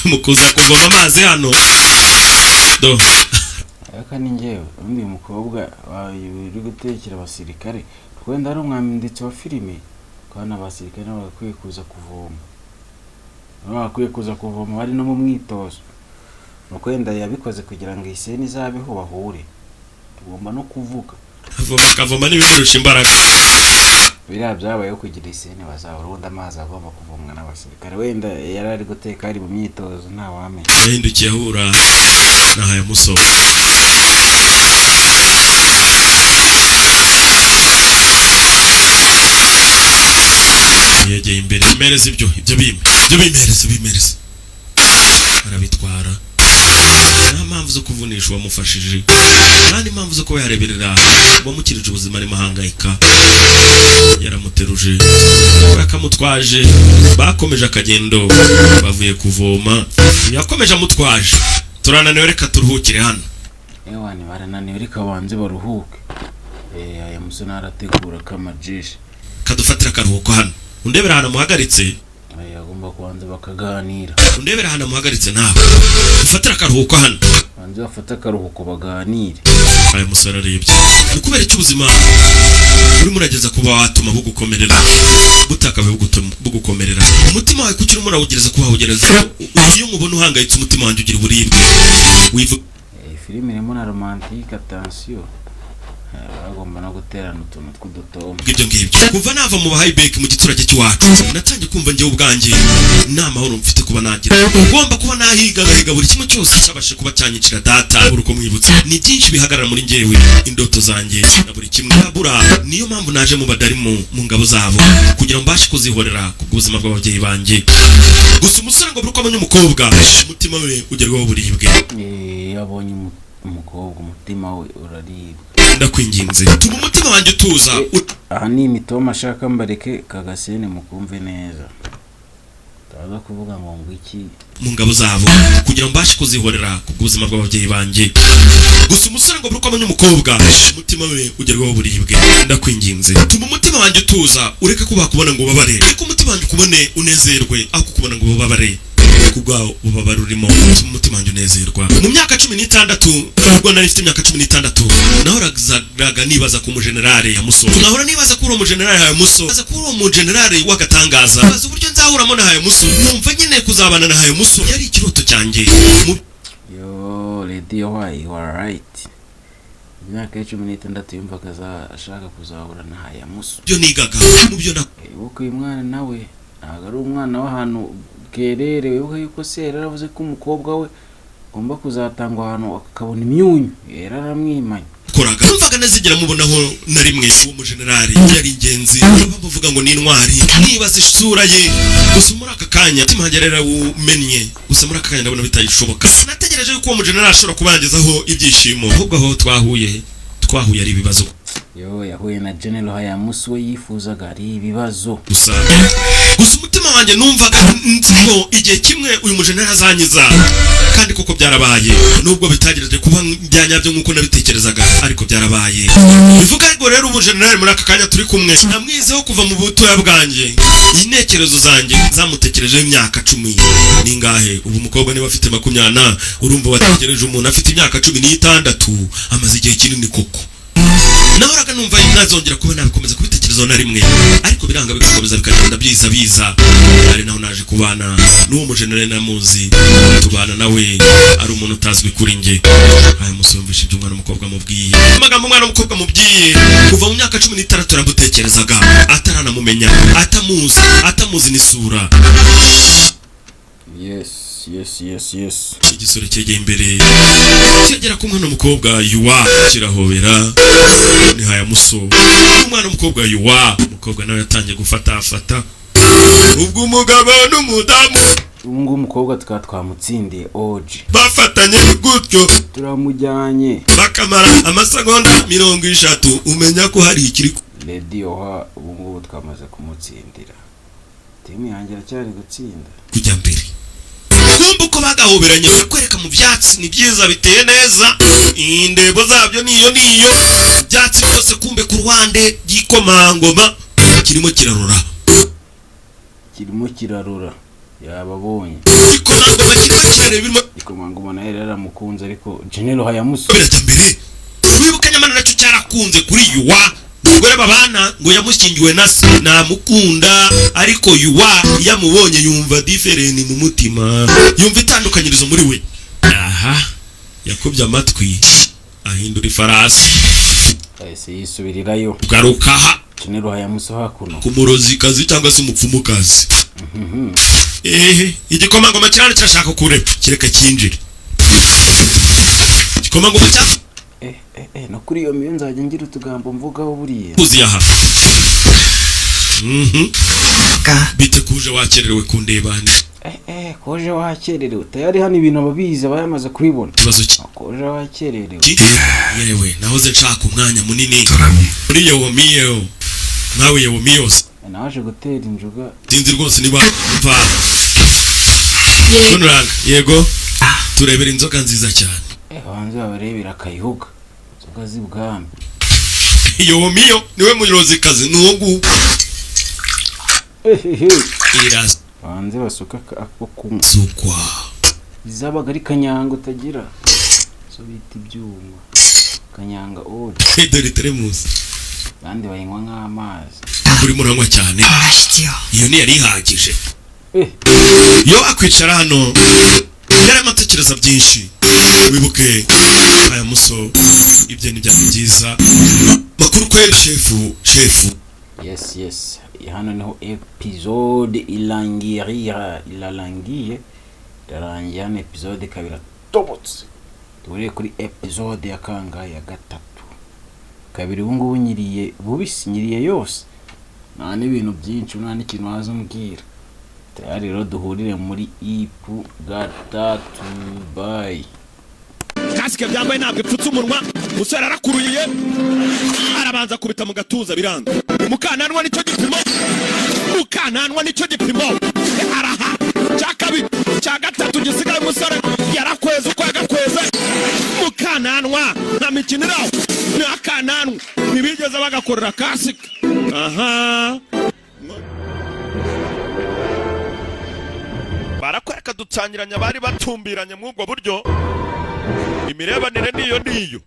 Mu kuza kuvoma amazi hano do. Ariko ni njyewe, ubundi uyu mukobwa uri gutekera abasirikare, wenda ari umwanditsi wa filime, kandi abasirikare nabo bagakwiye kuza kuvoma, nabo bagakwiye kuza kuvoma bari no mu mwitozo. Nuko wenda yabikoze kugira ngo iyi scene izabeho, bahure, tugomba no kuvuga. Avoma akavoma n'ibimurusha imbaraga. Biriya byabayeho kugira iyi scene bazahura. Ubundi amazi agomba kuvomwa n'abasirikare, wenda yari ari guteka ari mu myitozo, ntawamenya. Yahindukiye ahura na Hayamuso. Yegeye imbere, mpereza ibyo bime, ibyo bimereze, bimereze. Arabitwara, nta mpamvu zo kuvunisha uwamufashije, nta n'impamvu zo kuba yareberera uwamukirije ubuzima arimo ahangayika. Yaramuteruje akamutwaje, bakomeje akagendo bavuye kuvoma, yakomeje amutwaje. Turananiwe, reka turuhukire hano. Ewana barananiwe, reka banze baruhuke. Aya musore arategura kamajeshi. Kadufatira akaruhuko hano, undebera ahantu amuhagaritse. Agomba kubanza bakaganira. Undebera ahantu amuhagaritse nawe, dufatire akaruhuko hano. Banze bafate akaruhuko baganire. Aya musore arebye, ni kubera iki ubuzima urimo urageza kuba watuma bugukomerera, butaka bugukomerera umutima wawe? Kuki urimo urawugereza kuba wawugereza? Iyo nkubona uhangayitse, umutima wanjye ugira uburibwe wivuga. Filime irimo na romantique, attention, bagomba no guterana utuntu tw'udutoma. Ibyo ngibyo, kuva nava mu bahayibeki mu giturage cy'iwacu, natangiye kumva njyewe ubwanjye nta mahoro mfite kuba nagira. Ngomba kuba nahiga, ngahiga buri kimwe cyose cyabashe kuba cyanyicira data. Uri uko mwibutse, ni byinshi bihagarara muri njyewe, indoto zanjye na buri kimwe bura. Niyo mpamvu naje mu badarimu, mu ngabo zabo, kugira ngo mbashe kuzihorera ku bw'ubuzima bw'ababyeyi banjye. Gusa umusore ngo buri uko abonye umukobwa, umutima we ugerwaho uburibwe. Iyo abonye umukobwa, umutima we uraribwa. Ndakwinginze, tuma umutima wanjye utuza. Aha ni imitoma ashaka, mbareke kagasene mukumve neza, utaza kuvuga ngo iki. Mu ngabo zabo kugira ngo mbashe kuzihorera ku bw'ubuzima bw'ababyeyi banjye. Gusa umusore ngo buri uko abonye umukobwa, umutima we ugerwaho uburibwe. Ndakwinginze, tuma umutima wanjye utuza, ureke kuba kubona ngo ubabare, reka umutima wanjye ukubone unezerwe, aho kukubona ngo ubabare kubwawo ububabare urimo. Tuma umutima wanjye unezerwa. Mu myaka 16, ubwo nari mfite imyaka 16, nahoraga nibaza ku mujenerali Hayamuso, nkahora nibaza kuri uwo mujenerali Hayamuso, nibaza kuri uwo mujenerali w'agatangaza, nibaza uburyo nzahuramo na Hayamuso, numva nyine kuzabana na Hayamuso yari ikiroto cyanjye mu Yo Lady, why you are right. Imyaka ye 16 yumvaga ashaka kuzahura na Hayamuso. Byo nigaga, mu byo Wibuke uyu mwana nawe ntabwo ari umwana w'ahantu bwererewe. Wibuke yuko se yari yaravuze ko umukobwa we agomba kuzatangwa ahantu akabona imyunyu, yari aramwimanye. Nakoraga, numvaga ntazigera mubonaho na rimwe. Uwo mujenerali yari ingenzi, bavuga ngo ni intwari, nibaza isura ye. Gusa muri aka kanya umutima wanjye yarawumennye. Gusa muri aka kanya ndabona bitayishoboka. Nategereje yuko uwo mujenerali ashobora kubangezaho ibyishimo, ahubwo aho twahuye, twahuye ari ibibazo. Yo yahuye na General Hayamuso we yifuzaga ari ibibazo. Gusa umutima wanjye numvaga nzi ko igihe kimwe uyu mujenerali azanyiza, kandi koko byarabaye, nubwo bitagerageje kuba byanyabyo nk'uko nabitekerezaga, ariko byarabaye. Bivuga ariko rero ubu generali muri aka kanya turi kumwe namwizeho kuva mu butoya bwanjye. Intekerezo zanjye zamutekerejeho imyaka cumi ningahe ubu. Umukobwa niba afite 20 na, urumva watekereje umuntu afite imyaka 16, amaze igihe kinini koko. Nahoraga numva ntazongera kuba nabikomeza kubitekereza. Nabitekerezaho na rimwe, ariko biranga, bigakomeza bikagenda byiza biza. Ari naho naje kubana n'uwo mujenerali, namuzi tubana nawe ari umuntu utazwi kuri njye. Aya musore yumvishe ibyo umwana w'umukobwa amubwiye, amagambo umwana w'umukobwa amubwiye kuva mu myaka 16 yaramutekerezaga, ataranamumenya, atamuzi, atamuzi n'isura. Yes. Igisore cyegeye imbere, cyegera ku mwana w'umukobwa yuwa, kirahobera. Ni Hayamuso, umwana w'umukobwa yuwa. Umukobwa nawe yatangiye gufata afata ubwo umugabo n'umudamu. Ubu ngubu umukobwa tukaba twamutsindiye oji. Bafatanye gutyo. Turamujyanye. Bakamara amasegonda 30, umenya ko hari ikiri Lady Oha, ubu ngubu twamaze kumutsindira. Timu yanjye iracyari gutsinda. Kujya mbere. Kumva uko bagahoberanye, barakwereka mu byatsi, ni byiza, biteye neza, indebo zabyo niyo niyo ibyatsi byose. Kumbe ku ruhande y'ikomangoma kirimo kirarora. Kirimo kirarora, yababonye. Igikomangoma kirimo kirareba birimo. Ikomangoma nawe yari yaramukunze, ariko General Hayamuso. Birajya mbere. Wibuke nyamara nacyo cyarakunze kuri yuwa. Umugore babana ngo yamushyingiwe na se, namukunda, ariko yuwa iyo amubonye yumva different mu mutima, yumva itandukanyirizo muri we. Aha yakubye amatwi, ahindura ifarasi. Yahise yisubirirayo. Garuka aha. General Hayamuso hakuno. Ku murozikazi cyangwa se umupfumukazi. Ehe, igikomangoma cyane kirashaka kureba, kireka cyinjire. Igikomangoma cya Eh, no kuri iyo miyo nzajya ngira utugambo mvugaho buriya. Kuziye aha. 가 Bite kuje wakererewe kundeba ni Eh, koje wakererewe. Tayari hano ibintu ababizi aba yamaze kubibona. Ikibazo ki? Koje wakererewe. Yewe, nahoze nshaka umwanya munini 사람이 muri yewo miyo nawe yewo miyose. Naje gutera injuga. Sinzi rwose niba mva Kunuranga. Yego, turebera inzoga nziza cyane. Banze babarebera akayihuga, inzoga z'ibwami. Yewo miyo niwe murozikazi, ni uwo nguwo. Ehehe. Banze basuka ako kunywa. Irasukwa. Zabaga ari kanyanga utagira zo bita ibyuma, kanyanga oji. Dore teremusi. Kandi bayinywa nk'amazi. Urimo uranywa cyane. 마시지요. Iyo ntiyari ihagije. Eh. Iyo akwicara hano yarimo atekereza byinshi. Wibuke aya muso, ibyo ni byari byiza makuru kweli, shefu, shefu. Yes, hano niho episode irangirira, irarangiye, irarangiye hano. Episode ikaba iratobotse. Duhuriye kuri episode ya kangahe? Ya gatatu, kabiri. Ubu ngubu nyiriye bubisi, nyiriye yose, nta n'ibintu byinshi, nta n'ikintu waza umbwira. Tayari rero duhurire muri ep 3. Bye. Kasike byambaye ntabwo ipfutse umunwa. Umusore arakuruye, arabanza akubita mu gatuza, biranga. Umukananwa nicyo gipimo, umukananwa nicyo gipimo. Araha cya kabiri, cya gatatu gisigaye. Umusore yarakweze uko yagakweze mukananwa, nta mikino iraho, ni akananwa. Ntibigeze bagakorera kasike aha. Barakwereka dutangiranye, bari batumbiranye muri ubwo buryo. Imirebanire niyo niyo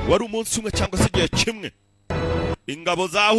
wari umunsi umwe cyangwa se igihe kimwe ingabo za